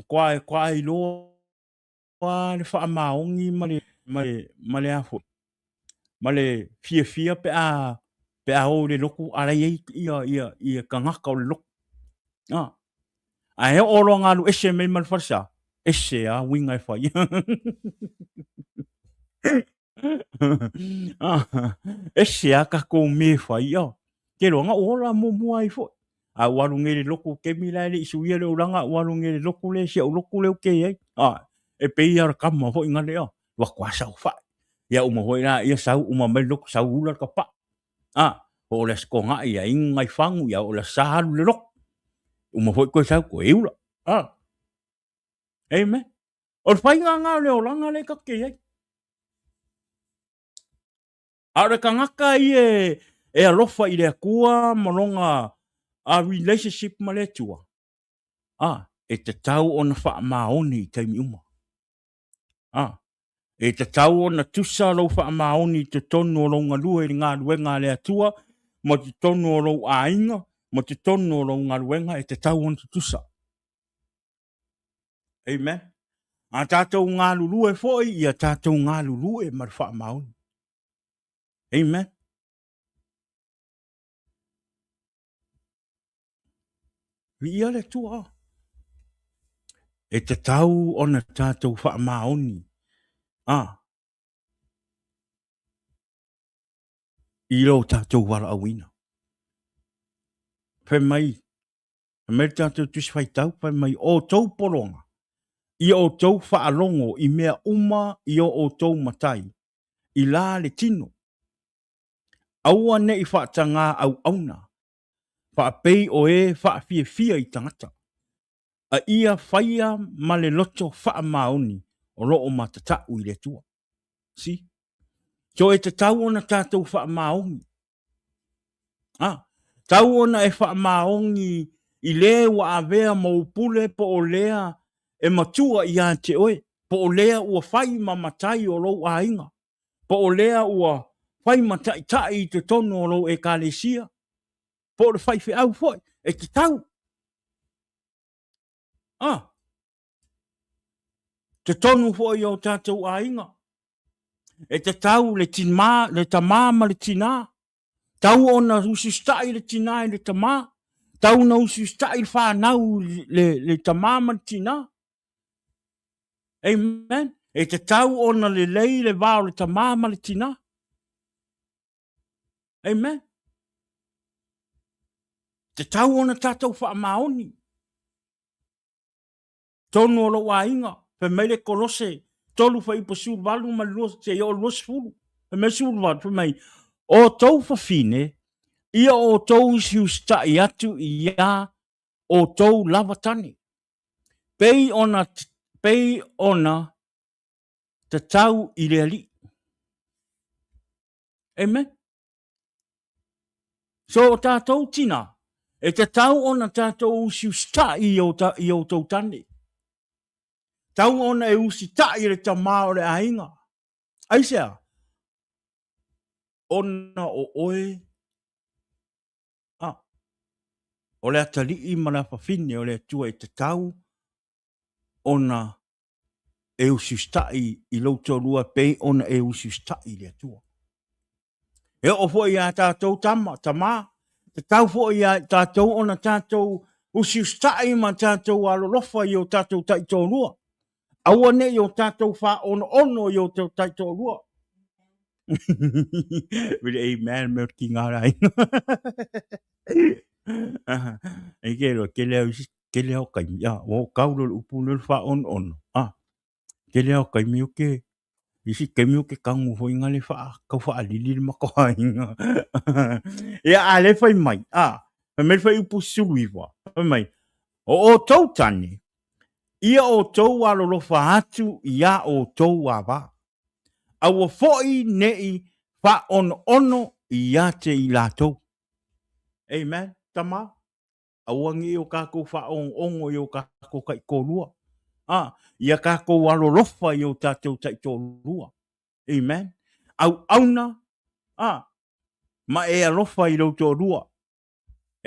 S1: kua, kua iloa le faamaoni ma le, ma le, ma le a foi, ma le fiafia pe a, pe a o i le lotu a la i ai ia, ia, ia tagata o le lotu. A, ae oo loa ina alu ese mai ma le falesa, ese lava uiga e fai. Ese lava tatou mea e fai, a. Ke loa, na ou ola muamua ai foi. A ua alu nei i le lotu kemi la e le i suia le olaga, ua alu nei i le lotu le, si au lotu lea ou te i ai. A, e pei lava o le tama foi na lea, alu atu lava saofai. Ia uma foi la ia sau uma mai le lotu, sau ula le tapaa. A, oo le Aso Toonai ia inu nai fagu, ia oo le Aso Sa alu i le lotu. Uma foi toe sau toe ula. A. Amen. O le faiga lena o le olaga lea tatou te i ai. A o le tagata ia e alofa i le Atua ma lona relationship ma le Atua, a, e tatau ona faamaoni i taimi uma. A, e tatau ona tusa lou faamaoni i totonu o lou galue i le galuega a le Atua ma totonu o lou aiga ma totonu o lou galuega, e tatau ona tutusa. Amen. A tatou galulue foi, ia tatou galulue ma le faamaoni. Amen. Viia le Atua. E tatau ona tatou faamaoni. A. I lo tatou valaauina. Fai mai, fai mai le tatou tusi faitau, fai mai, o outou pologa, ia outou faalogo i mea uma i o outou matai, i la le tino. Aua ne i faatagā auauna, faapei o e faafiafia i tagata, a ia faia ma le loto faamaoni o lo o matatau i le Atua. See? So e tatau ona tatou faamaoni. Ah, tau ona e faamaoni i le ua avea ma ou pule po o lea e matua ia te oe, po o lea ua fai ma matai o lou aiga, po o lea ua fai ma taitai i totonu o lou ekalesia, po o le faifeau foi, e tatau. Ah, totonu foi o tatou aiga, e tatau le tima, le tamā ma le tinā, tau ona usiusitai le tinā i le tamā, tau ona usiusitai le whanau le, le tamā ma le tinā. Amen. E tatau ona lelei le va o le tamā ma le tinā. Amen. Tatau ona tatou faamaoni. Tonu o lou aiga, fai mai le Kolose 3 fuaiupu 18 ma le 2 seia oo i le 20. Fai mai le 18, fai mai, O tou fafine, ia outou usiusitai atu iā outou lava tane, pei ona, pei ona tatau i le Alii. Amen. So o tatou tina, e tatau ona tatou usiusitai i o, ta, i outou tane. Tau ona e usitai le tamā o le aiga. Aisea? Ona o oe a, o le atalii ma le afafine o le Atua e tatau ona e usiusitai i lou toalua pei ona e usiusitai i le Atua. E oo foi iā tatou tama, tamā, tatau foi iā tatou ona tatou usiusitai ma tatou alolofa i o tatou taitoalua. Aua ne i o tatou faaonoono i o tatou taitoalua. Really, amen, me o ki ngā rai. E ke roa, ke leo isi, ke leo kaimi, a, o kau lo le upu le faaonoono, a, ke leo kaimi o ke, isi kaimi o ke kangu foi ngā le wha, kau whaalili le makohainga. Ia, a le whai mai, a, whai mai whai upu suluiwa, whai mai, o o tau tane, ia o tou alolofa atu ia o tou ava. Aua foi ne'i faaonoono ia te i latou. Amen. Tama, aua ne i o kākou faaogoongo i o kākou taitolua. A, ia kākou alolofa i o tātou taitolua. Amen. Auauna, a, ma e alofa i lou toalua.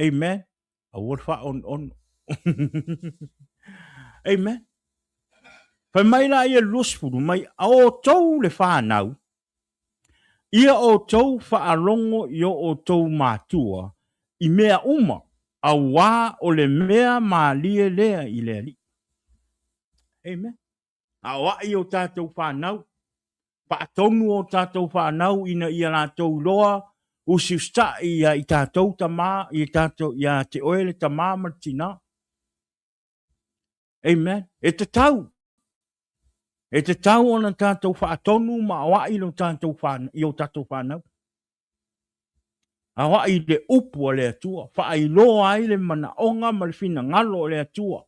S1: Amen. Aua le faaonoono. Amen. Fai mai la ia 20 mai a outou le whanau, ia outou faalogo i o outou matua i mea uma, auā o le mea mālie lea i le Alii. Amen. Aoai o tatou whanau, faatonu o tatou whanau ina ia latou iloa usiusitai ia i tatou tamā, i tatou, ia te oe le tamā ma le tinā. Amen. E tatau. E tatau ona tatou faatonu ma aoai lo tatou whanau, i o tatou whanau. Aoai i le upu a le Atua, faailoa ai le manaoga ma le finagalo o le Atua.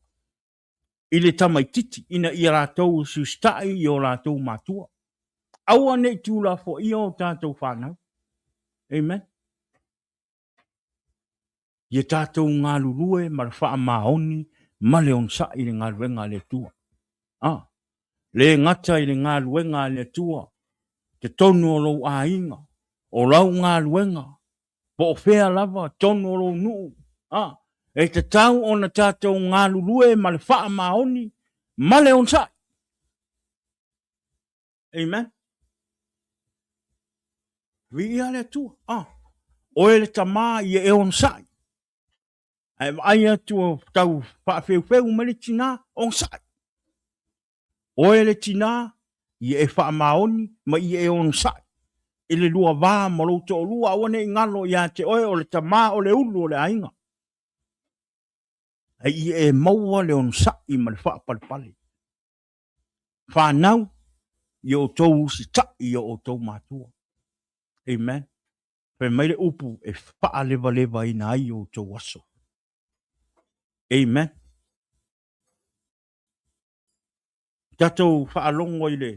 S1: i le tamaititi ina ia latou usiusitai i o latou matua. Aua ne i tuulafoaia o tatou fanau. Amen. Ia tatou galulue ma le faamaoni ma le onosai i le galuega a le Atua. Ah, le gata i le galuega a le Atua, totonu o lou aiga, o lau galuega, po o fea lava totonu o lou nuu, a, e tatau ona tatou galulue ma le faamaoni ma le onosai. Amen. Viia le Atua. Ah, oe le tama ia e onosai. Ae vaai atu o tau faafeufeu mai le tina, onosai. Oe le tina, ia e faamaoni ma ia e onosai i le lua va ma lou toalua, aua ne i galo ia te oe o le tama o le ulu o le aiga. Ae ia e maua le onosai ma le faapalepale. Fanau, ia outou usitai i o outou matua. Amen. Fai mai le upu e faalevalevaina ai outou aso. Amen. Tatou faalogo i le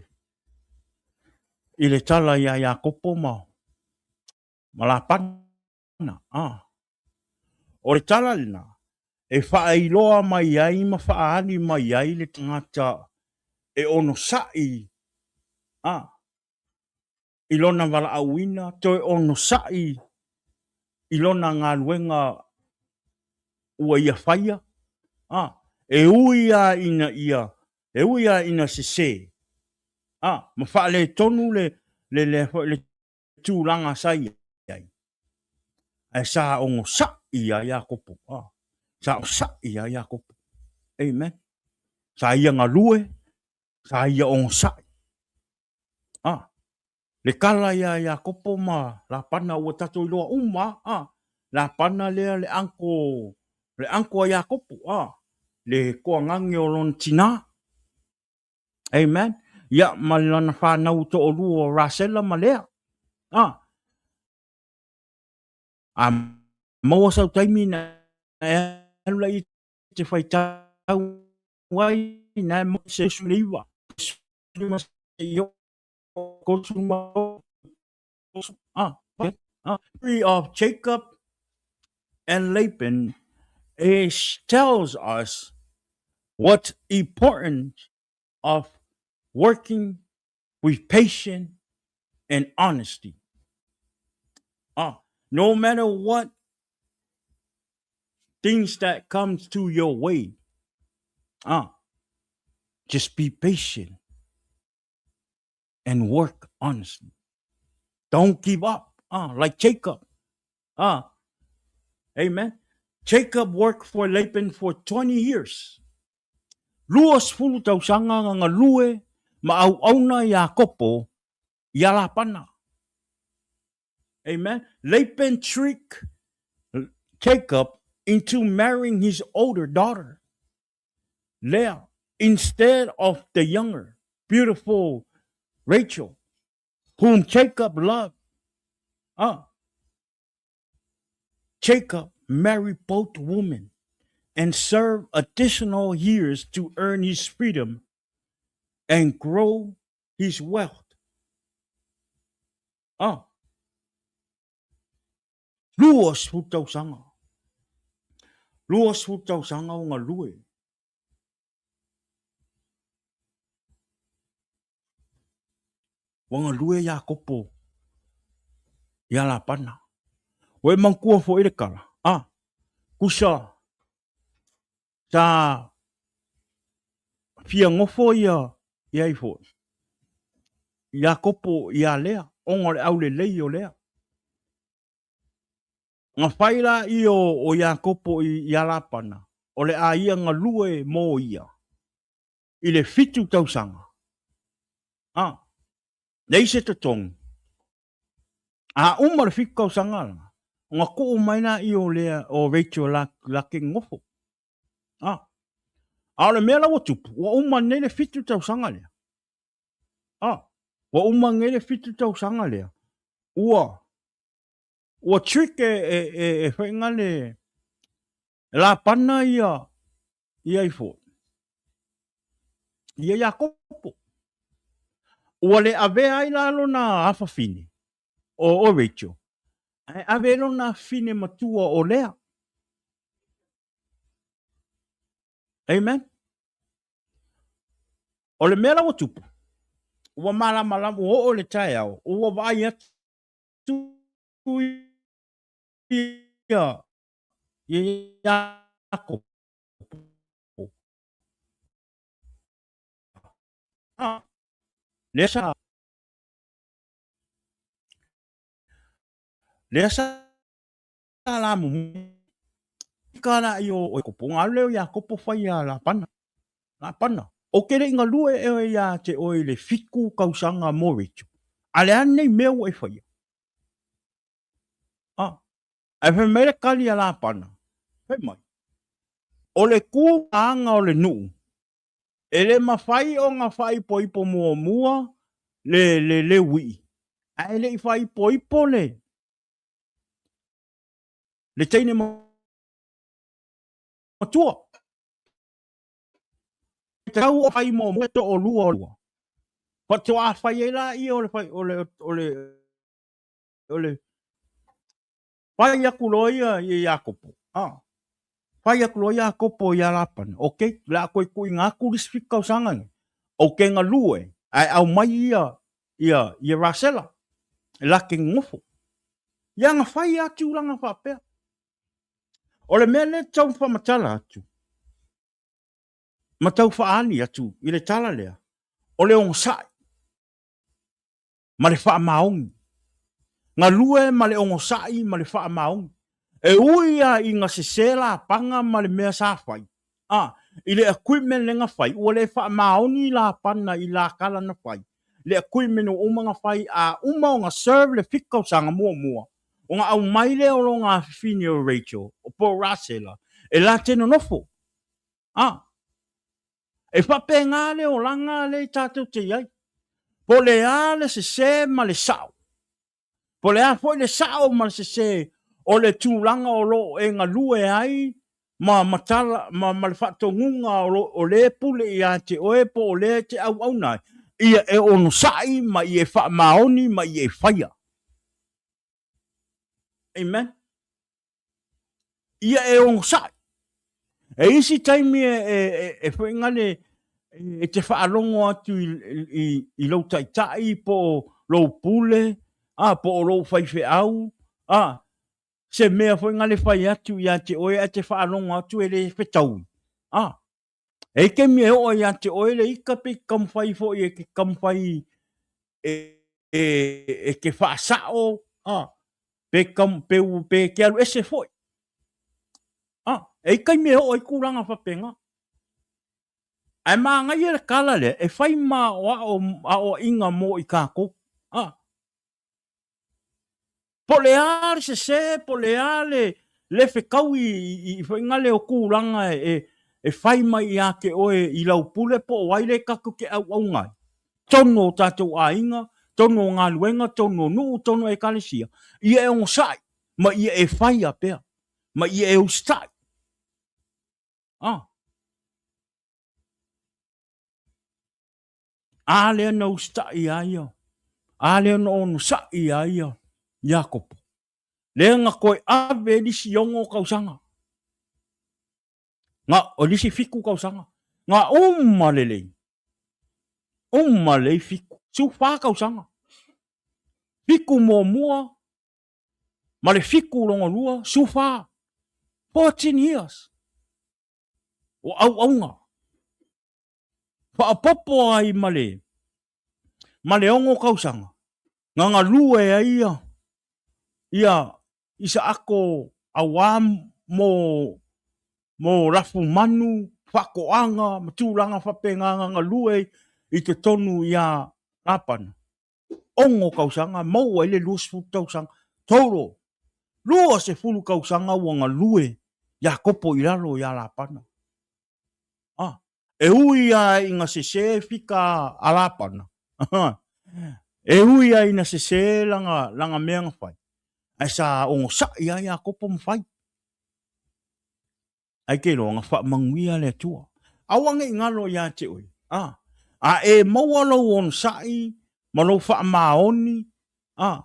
S1: i le tala ia Iakopo ma ma Lapana. Ah. O le tala lena e faailoa mai ai ma faaali mai ai le tagata e onosai ah, i lona valaauina, toe onosai i lona galuega ua ia faia, a, e ui lava ina ia, e ui lava ina sese, a, ma faaletonu le, le, le, le tulaga sa i ai, ae sa onosai ia Iakopo, a, sa onosai ia Iakopo. Amen. Sa ia galue, sa ia onosai. A, le tala ia Iakopo ma Lapana ua tatou iloa uma, a, Lapana lea le uncle, le uncle a Iakopo, a, le toagage o lona tina. Amen. Ia, ma lana fanau toalua o Rasela ma Lea. A, a maua sau taimi na e alu la i te faitau ai na e maua se 19. Of Jacob and Laban it tells us what importance of working with patience and honesty. No matter what things that comes to your way, just be patient and work honestly. Don't give up, like Jacob. Amen. Jacob worked for Laban for 20 years. 20 tausaga na galue ma auauna Iakopo ia Lapana. Amen. Laban tricked Jacob into marrying his older daughter, Leah, instead of the younger, beautiful Rachel, whom Jacob loved. Jacob married both women and served additional years to earn his freedom and grow his wealth. 20 tausaga. 20 tausaga o galue. Ua galue Iakopo ia Lapana. Ua e manatua foi le tala, a, kusa sa fia nofo ia ia ai foi Iakopo ia Lea, ona o le aulelei o Lea. Na fai la ia o Iakopo ia Lapana, o le a ia galue mo ia i le 7 tausaga. A, leai se totogi. A uma le 7 tausaga la, ona tuu mai la ia o Lea, o Rachel la, la ke nofo. A, a o le mea la ua tupu, ua uma nei le 7 tausaga lea. A, ua uma nei le 7 tausaga lea. Ua, ua trick e, e, e, e whainga le Lapana ia, ia i foi. Ia Iakopo. Ua le avea ai la lona afafine, o Rachel, ae ave ai lona afafine matua o Lea. Amen. O le mea la ua tupu, ua malamalama, ua oo i le taeao, ua vaai atu ia Iakopo. Lea sa lea sa la mumu ka la i o Iakopo nga alu lea o Iakopo fai ia Lapana. Lapana, o ke le i galue e oe ia te oe i le 7 kausaga mo Rachel. A le a lenei mea ua e faia? A, ae fai mai le kali a Lapana, fai mai, o le ku aga o le nuu, e le mafai ona faaipoipo muamua le le le uii, ae le i faaipoipo le le teine matua. E tatau ona fai muamua le toalua o lua. Faatoa fai ai laia o le o le o le o le fai atu loa ia ia Iakopo. A. Fai atu loa Iakopo ia Lapana. Ok, o le a toe tuuina atu le isi 7 tausaga nei. Ou te galue ae aumai ia ia ia Rasela e la te nonofo. Ia na fai lava tulaga faapea. O le mea lea e tau faamatala atu ma tau faaali atu i le tala lea, o le onosai ma le faamaoni. Galue ma le onosai ma le faamaoni. E ui lava ina sese Lapana ma le mea sa fai, a, i le equipment lea na fai, ua le faamaoni Lapana i la tala na fai, le equipment ua uma ona fai, a uma ona serve le 7 tausaga muamua, ona aumai lea o lona afifine o Rachel, po o Rasela, e la te nonofo. A, e faapena le olaga lea tatou te i ai. Po o le a le sese ma le sao, po o le a foi le sao ma le sese o le tulaga o lo o e galue ai ma matala ma, ma le faatonuga o, lo, o le pule ia te oe po o lea e te auauna ai, ia e onosai ma ia e faamaoni ma ia e faia. Amen. Ia e onosai. E isi taimi e, e, e, e whaingale e te whaalongo atu i, i, i lou taitai po o lou pule, a, po o lou faifeau, a, se mea foi ngale fai atu ia te oe ae te faalogo atu e le fetaui. A, e i taimi e oo ia te oe le ika pe taumafai foi e ke taumafai e, e, e ke faasao, a, pe, kam, pe, pe ke alu ese foi. A, e i taimi e oo ai tulaga faapena. Ae manaia le tala lea e fai ma aoaiga mo i tatou. A, Po o le a le sese, po o le a le le fetaui i faiga o tulaga e e fai mai ia te oe i lau pule po o ai le tatou te auauna ai. Tonu o tatou aiga, tonu o galuega, tonu o nuu, tonu o ekalesia, ia e onosai ma ia e faia pea, ma ia e usitai. Ah. A lea na usitai iā ia, a lea na onosai iā ia Iakopo, lea na toe ave ai le isi 6 tausaga, na, o le isi 7 tausaga, na uma lelei, uma lelei 7, 14 tausaga, 7 muamua ma le 7 lona lua, 14, 14 years o auauna. Faaopoopo ai ma le ma le 6 tausaga na galue ai ia ia Isaako auā mo mo lafumanu, faatoaga ma tulaga faapena na galue ai i totonu iā Lapana. 6 tausaga maua ai le 20 tausaga, total 20 tausaga ua galue Iakopo i lalo iā Lapana. Ah, e ui lava ina sese fika a Lapana, e ui lava ina sese lana, lana mea na fai, ae sa onosai lava Iakopo ma fai. Ae ke iloa na faamanuia le Atua. Aua ne i galo ia te oe, ah, A e maua lou onosai ma lou faamaoni, a,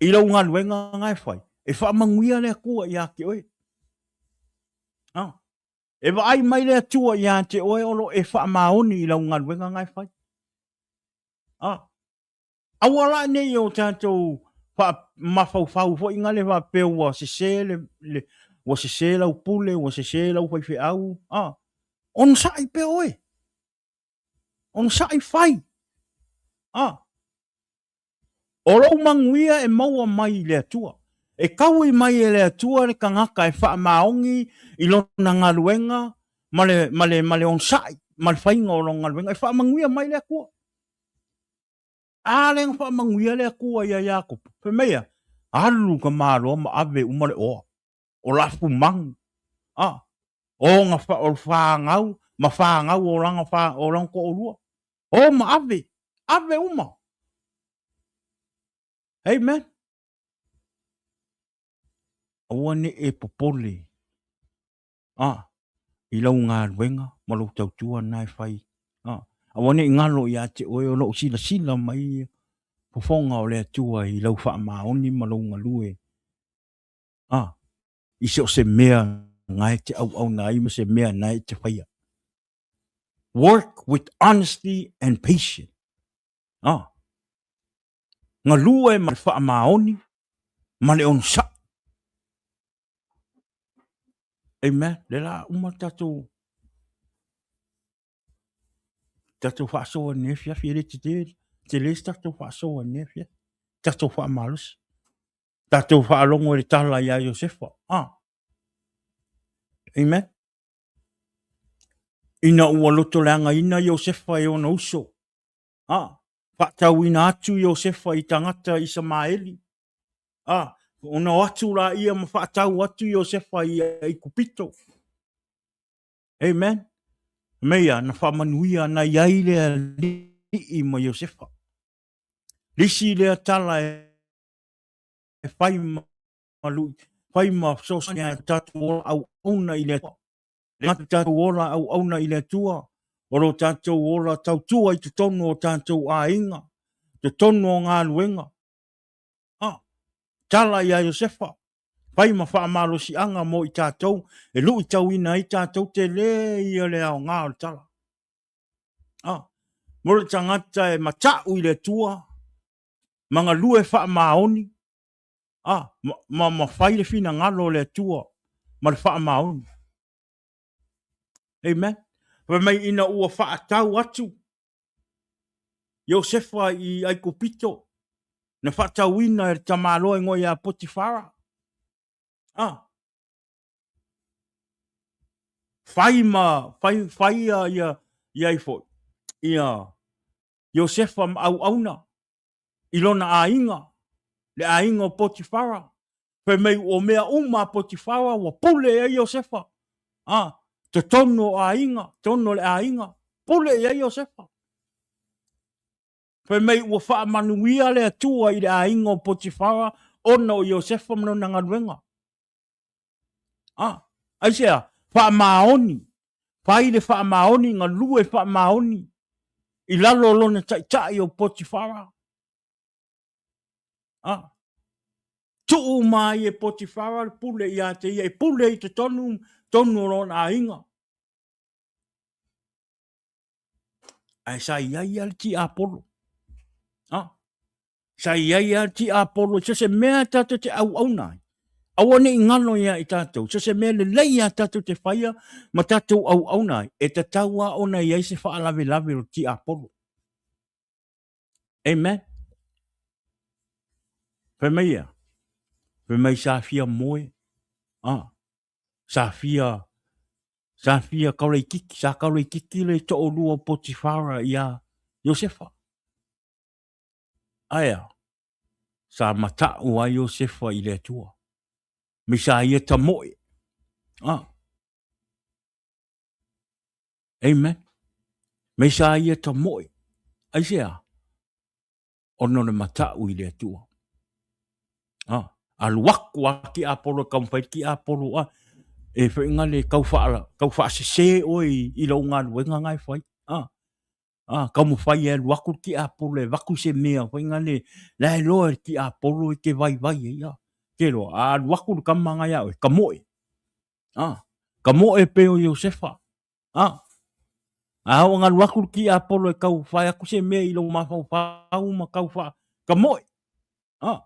S1: i lau galuega na e fai, e faamanuia le Atua ia te oe. A, e vaai mai le Atua ia te oe o lo o e faamaoni i lau galuega na e fai. A, aua la ne i o tatou mafaufau foi na le faapea ua sese le, le ua sese lau pule, ua sese lau faifeau. A, onosai pea oe. Onosai fai. A, o lou manuia e maua mai i le Atua. E taui mai e le Atua le tagata e faamaoni i lona galuega ma le, ma le, ma le onosai ma le faiga o lona galuega. E faamanuia mai le Atua. A lea na faamanuia le Atua ia Iakopo, fai mai ia, alu ka maloa ma ave uma le oa, o lafumanu, a, o na fa, o fanau, ma fanau o lana fa, o lana toalua, o ma ave, ave uma. Amen. Aua ne e popole a, i lau galuega ma lou tautua na e fai. A, aua ne i galo ia te oe o lou silasila mai fofoga o le Atua i lau faamaoni ma lou galue. A, i so o se mea na e te auauna ai ma se mea na e te faia. Work with honesty and patience. A, galue ma le faamaoni ma le onosai. Amen. Le la uma tatou tatou faasoa i lenei afiafi, e le tele, tele se tatou faasoa i lenei afiafi. Tatou faamalosi. Tatou faalogo i le tala ia Iosefa. Ah. Amen. Ina ua lotoleagaina Iosefa e ona uso. Ah. Faatauina atu Iosefa i tagata Isamaeli. A, ona o atu laia ma faatau atu Iosefa i Aikupito. Amen. Meia, na faamanuia na i ai le Alii ma Iosefa. Le isi lea tala e fai ma lui, fai ma fesoasoani a tatou ola auauna i le Atua. Le gata tatou ola auauna i le Atua, o lo tatou ola tautua i totonu o tatou aiga, totonu o galuega. A, tala ia Iosefa, fai ma faamalosiaga mo i tatou, e luitauina ai tatou, tele ia le aoga o le tala. A, mo le tagata e matau i le Atua, ma galue faamaoni, a, ma, ma, ma fai le finagalo o le Atua ma le faamaoni. Amen. Fai mai ina ua faatau atu Iosefa i Aikupito, na faatauina e le tamaloa igoa ia Potifara. Ah. Fai ma fai fai ia ia ia ifo ia Iosefa ma auauna i lona aiga, le aiga o Potifara. Fai mai o mea uma a Potifara ua pule ai Iosefa. Ah, totonu o aiga, totonu o le aiga, pule i ai Iosefa. Fai mai ua faamanuia le Atua i le aiga o Potifara ona o Iosefa ma lona galuega. Ah, aisea, faamaoni, fai le faamaoni, galue faamaoni i lalo o lona taitai o Potifara. Ah, tuu uma ai e Potifara le pule ia te ia, e pule i totonu tonu o lona aiga. Ae sa i ai lava le tiapolo. Ah, sa i ai lava le tiapolo, so se mea tatou te auauna ai. Aua ne i galo ia i tatou, so se mea lelei lava tatou te faia ma tatou auauna ai, e tatau lava ona i ai se faalavelave o le tiapolo. Amen. Fai mai ia, fai mai sa fia moe, ah, sa fia, sa fia kaulaikiki, sa kaulaikiki le to'olua o Potifara iā Iosefa. Ae a? Sa mata'u ai Iosefa i le Atua. Me sa ia tamoe. Ah. Amen. Me sa ia tamoe. Aisea? Ona o le mata'u i le Atua. Ah, alu aku a ki Apolo e taumafai ki Apolo a e whainga le kau wha kau whaasese oe i, i lau galuega nga e whai. Ah. A, taumafai e alu atu le tiapolo e avatu se mea foi nale, la e iloa e le tiapolo e te vaivai ai, a. Te iloa, a alu atu le tama na ia oe, tamoe, a, tamoe pei o Iosefa, a. A oo ina alu atu le tiapolo e tau fai atu se mea i lou mafaufau ma tau faa, tamoe, a.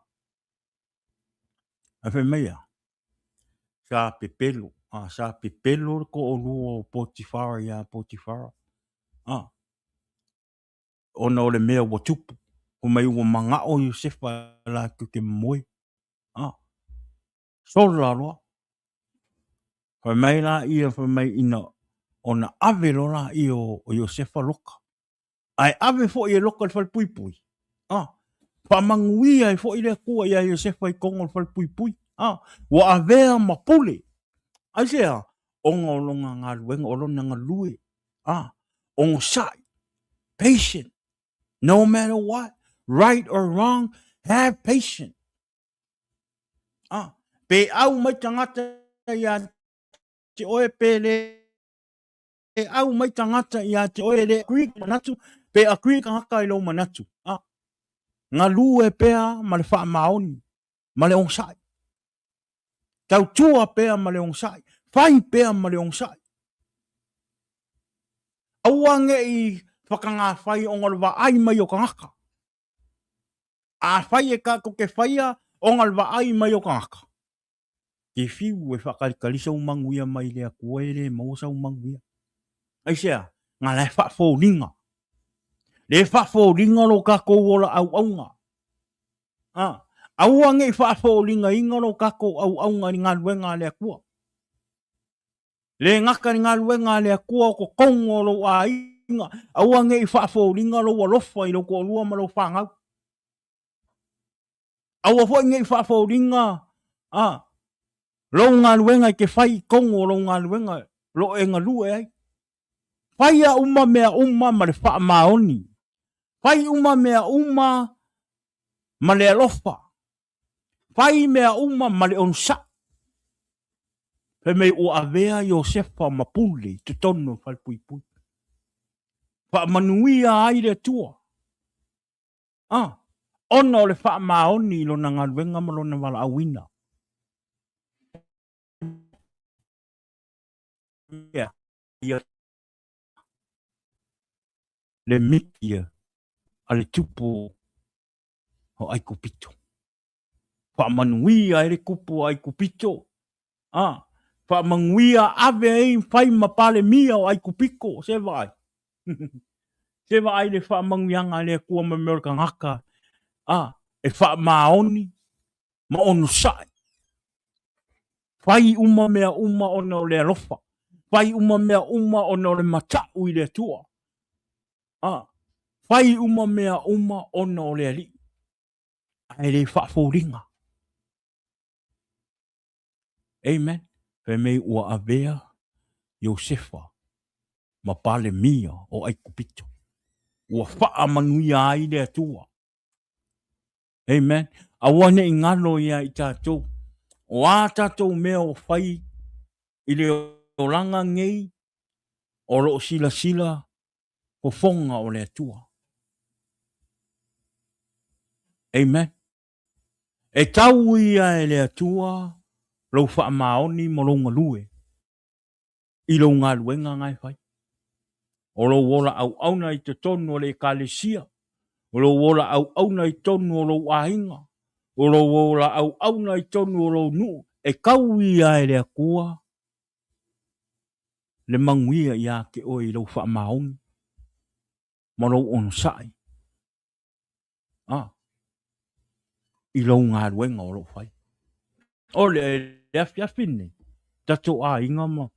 S1: Ae fai mai a, sa pepelo, a, sa pepelo le toalua o Potifara ia Potifara, a, ona o le mea ua tupu, fai mai ua manao Iosefa latou te momoe, a, sola loa. Fai mai laia, fai mai ina ona ave loa laia o Iosefa loka, ae ave foi e loka i le falepuipui, a, faamanuia ai foi le Atua ia Iosefa i totonu o le falepuipui, a, ua avea ma pule. Aisea? Ona o lona galuega, o lona galue, a, onosai, patient, no matter what, right or wrong, have patient. A, pe au mai tagata ia te oe pe le e au mai tagata ia te oe le agree manatu, pe agree tagata i lou manatu. A, galue pea ma le faamaoni, ma le onosai. Tautua pea ma le onosai. Fai pea ma le onosai. Aua ne i whakangawhai ona o le vaai mai o tagata. Afai e tatou te faia ona o le vaai mai o tagata, te fiu e faakalikali sau manuia mai le Atua e le maua sau manuia. Aisea? Na la e faafoliga. Le faafoliga lo tatou ola auauna. A, aua ne i faafoligaina lo tatou auauna i le galuega a le Atua. Le gata i le galuega a le Atua o totonu o lou aiga, aua ne i faafoliga lou alofa i lou toalua ma lou fanau. Aua foi ne i faafoliga a lou galuega e te fai i totonu o lou galuega lo e galue ai. Faia uma mea uma ma le faamaoni. Fai uma mea uma ma le alofa. Fai mea uma ma le onosai. Fai mai ua avea Iosefa ma pule i totonu o le falepuipui. Faamanuia ai le Atua. A, ona o le faamaoni i lona galuega ma lona valaauina. Ia, le miti a le tupu o Aikupito. Faamanuia ai le tupu o Aikupito, a, faamanuia ave ai fai ma Palemia o Aikupito, se vaai. Se vaai le faamanuiaga a le Atua ma mea o le tagata, a, e faamaoni ma onosai. Fai uma mea uma ona o le alofa. Fai uma mea uma ona o le mata'u i le Atua. A, fai uma mea uma ona o le Alii, ae le faafoliga. Amen. Fai mai ua avea Iosefa ma Palemia o Aikupito. Ua faamanuia ai le Atua. Amen. Aua ne i galo ia i tatou. O a tatou mea o fai i le olaga nei, o lo o silasila fofoga o le Atua. Amen. E tau ia e le Atua lou faamaoni ma lou galue i lou galuega na e fai. O lou ola auauna i totonu o le Ekalesia, o lou ola auauna i totonu o lou aiga, o lou ola auauna i totonu o lou nuu, e tau ia e le Atua le manuia ia te oe i lou faamaoni ma lou onosai a i lou galuega o lo o fai. O le afiafi lenei, tatou aiga ma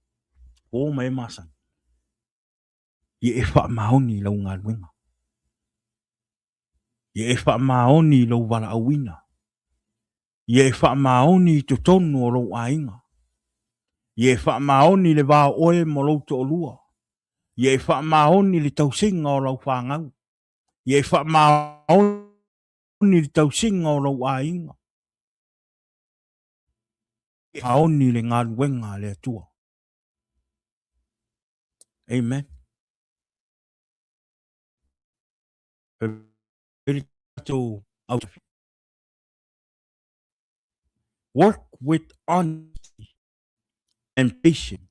S1: o ma e masani, ia e faamaoni i lau galuega. Ia e faamaoni i lou valaauina. Ia e faamaoni i totonu o lou aiga. Ia e faamaoni le va o oe ma lou toalua. Ia e faamaoni le tausiga o lau fanau. Ia e faamaoni le tausiga o lou aiga. Ia e faamaoni le galuega a le Atua. Amen. Fai le tatou au. Work with honesty and patience.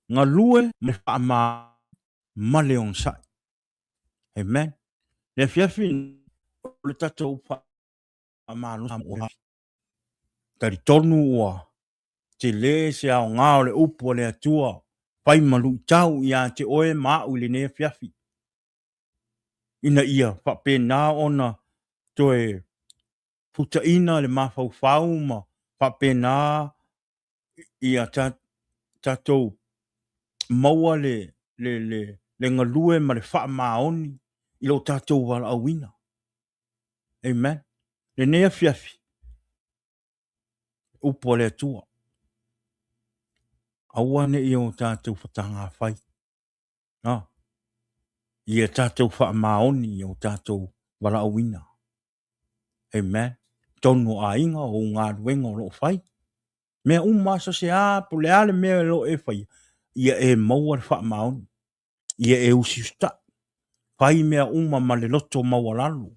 S1: Galue ma le faamaoni ma le onosai. Amen. Le afiafi o le tatou faamalosi. Talitonu ua tele se aoga o le upu a le Atua fai ma luitau ia te oe ma au i lenei afiafi, ina ia faapena ona toe futaina le mafaufau ma faapena ia tatou maua le galue ma le faamaoni i lo tatou valaauina. Amen. Lenei afiafi, upu a le Atua, aua ne i o tatou fatagafai, ia tatou faamaoni i o tatou valaauina. Amen. Tonu o aiga, o ou galuega o lo o fai. Mea uma, so o se a, po o le a le mea o lo o e faia, ia e maua le faamaoni. Ia e usiusitai. Fai mea uma ma le loto maualalo.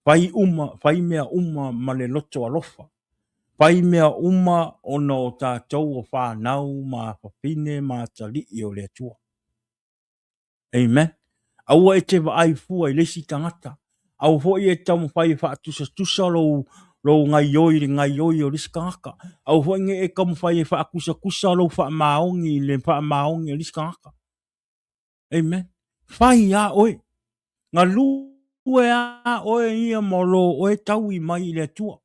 S1: Fai uma, fai mea uma ma le loto alofa. Fai mea uma ona o tatou o fanau ma afafine ma atalii o le Atua. Amen. Aua e te vaai fua i le isi tagata. Aua foi e taumafai e faatusatusa lou, lou gaioi i le gaioi o le isi tagata. Aua foi ne i e taumafai e faatusatusa lou faamaoni i le faamaoni o le isi tagata. Amen. Fai a oe. Galue a oe ia ma lo oe taui mai i le Atua.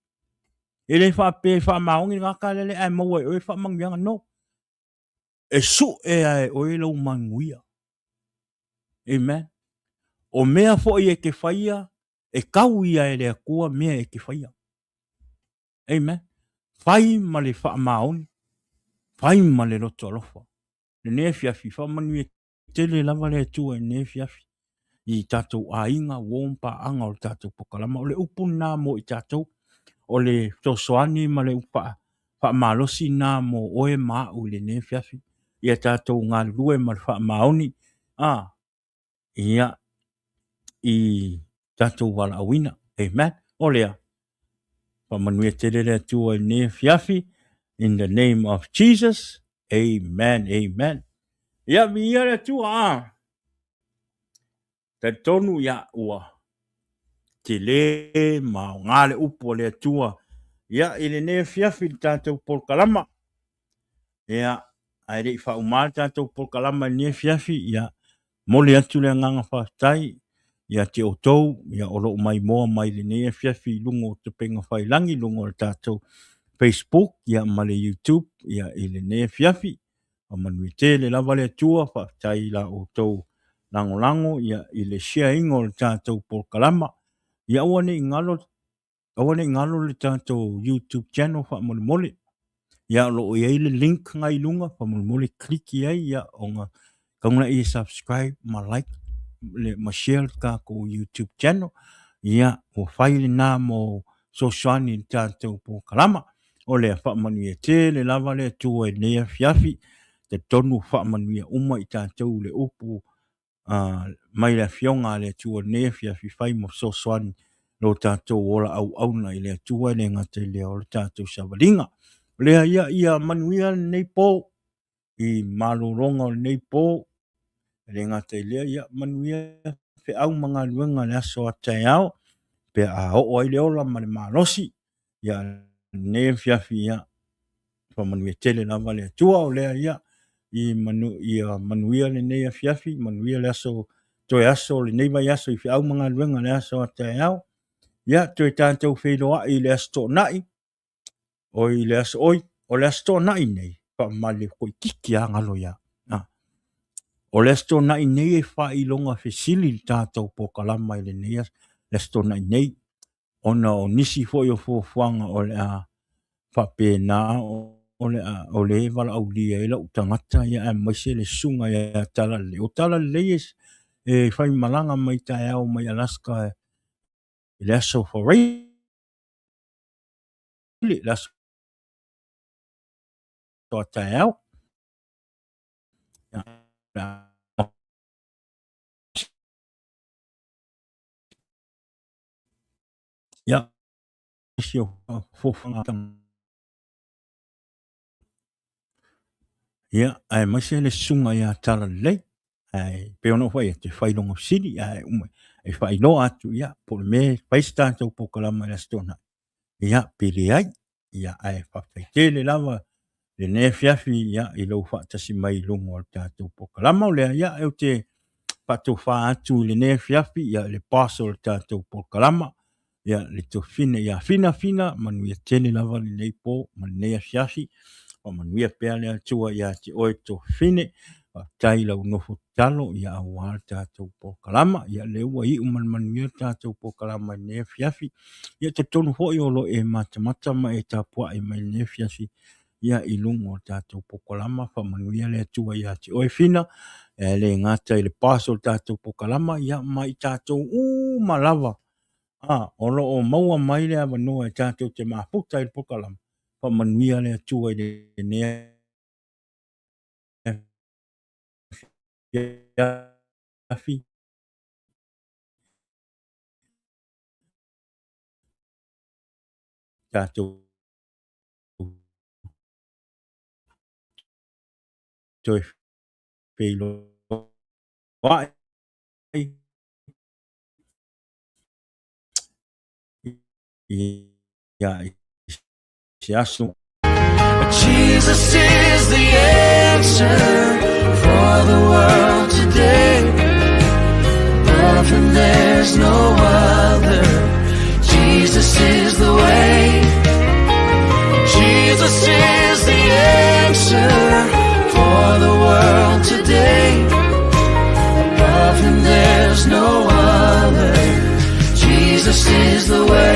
S1: E le faapea e faamaoni le tagata lele ae maua e oe faamanuiaga. No. E sue a e oe lou manuia. Amen. O mea foi e te faia, e tau ia e le Atua mea e te faia. Amen. Fai ma le faamaoni, fai ma le loto alofa. Lenei afiafi, faamanuia tele lava le Atua i lenei afiafi i tatou aiga, uo ma paaga o le tatou polokalama. O le upu lena mo i tatou, o le fesoasoani ma le upu faamalosi lena mo oe ma au i lenei afiafi. Ia tatou galulue ma le faamaoni, a, ia, i tatou valaauina. Amen. O lea, faamanuia tele le Atua i lenei afiafi. In the name of Jesus. Amen. Amen. Ia, viia le Atua, a. Talitonu, ia, ua tele ma aoga le upu a le Atua. Ia, i lenei afiafi i le tatou polokalama. Ia, ae le i faauma le tatou polokalama i lenei afiafi, ia, momoli atu le agaga faafetai ia te outou, ia, o lo o maimoa mai lenei afiafi i luga o Tupega Failangi, i luga o le tatou Facebook, ia, ma le YouTube, ia, i lenei afiafi. Faamanuia tele lava le Atua, faafetai i la outou lagolago, ia, i le share ina o le tatou polokalama. Ia, aua ne i galo Aua ne i galo le tatou YouTube channel faamolemole. Ia, o lo o i ai le link na i luga, faamolemole click i ai, ia, ona tauna ia subscribe ma like le, ma share le tatou YouTube channel. Ia, ua fai lena mo fesoasoani i le tatou polokalama. O lea faamanuia tele lava le Atua i lenei afiafi. Talitonu faamanuia uma i tatou le upu mai le Afioga a le Atua i lenei afiafi, fai ma fesoasoani lo tatou ola auauna i le Atua, e le gata i lea o le tatou savaliga. O lea ia, ia manuia lenei po i malologa o lenei po, e le gata i lea, ia manuia feau ma galuega i le aso a taeao, pe a oo ai le ola ma le malosi. Ia lenei afiafi, ia faamanuia tele lava le Atua. O lea ia, i manu, ia manuia lenei afiafi, manuia le aso, toe aso o lenei vaiaso i feau ma galuega le aso a taeao. Ia, toe tatou feiloai i le Aso Toonai, oi i le aso, oi, o le Aso Toonai nei, faamamalu toeitiiti lava galo ia. O le Aso Toonai nei e faailoga fesili le tatou polokalama i lenei aso, le Aso Toonai nei, ona o nisi foi o fuafuaga o le a faapena o le a o le valaaulia ai lou tagata, ia, aemaise le susuga ia Talalelei. O Talalelei e faimalaga mai taeao mai Alaska i le aso Faraile, le aso a taeao. Ia, Ia, isi o fofoga. Ia, aemaise le susuga ia Talalelei, ae pei ona ou fai atu, e fai logo sili, ae uma e faailoa atu, ia, po o le mea e fai se tatou polokalama i le Aso Toonai, ia, pe leai. Ia, ae faafetai tele lava lenei afiafi, ia, i lou faatasi mai i luga o le tatou polokalama. O lea, ia, ou te faatofa atu i lenei afiafi, ia, le boss o le tatou polokalama, ia le Tofine ia Fina Fina, manuia tele lava lenei po ma lenei afiafi. Faamanuia pea le Atua ia te oe Tofine. Faafetai i lau nofo tatalo ia aua le tatou polokalama. Ia lea ua iu ma le manuia le tatou polokalama i lenei afiafi. Ia talitonu foi o lo o e matamata ma e tapuai mai i lenei afiafi ia i luga o le tatou polokalama. Faamanuia le Atua ia te oe Fina, e le gata i le boss o le tatou polokalama, ia ma i tatou uma lava a o lo o maua mai le avanoa e tatou te mafuta i le polokalama. Faamanuia le Atua i lenei afiafi. Tatou toe feiloai ia i se aso.
S2: Jesus is the answer for the world today. Above him there's no other. Jesus is the way. Jesus is the answer for the world today. Above him there's no other. Jesus is the way.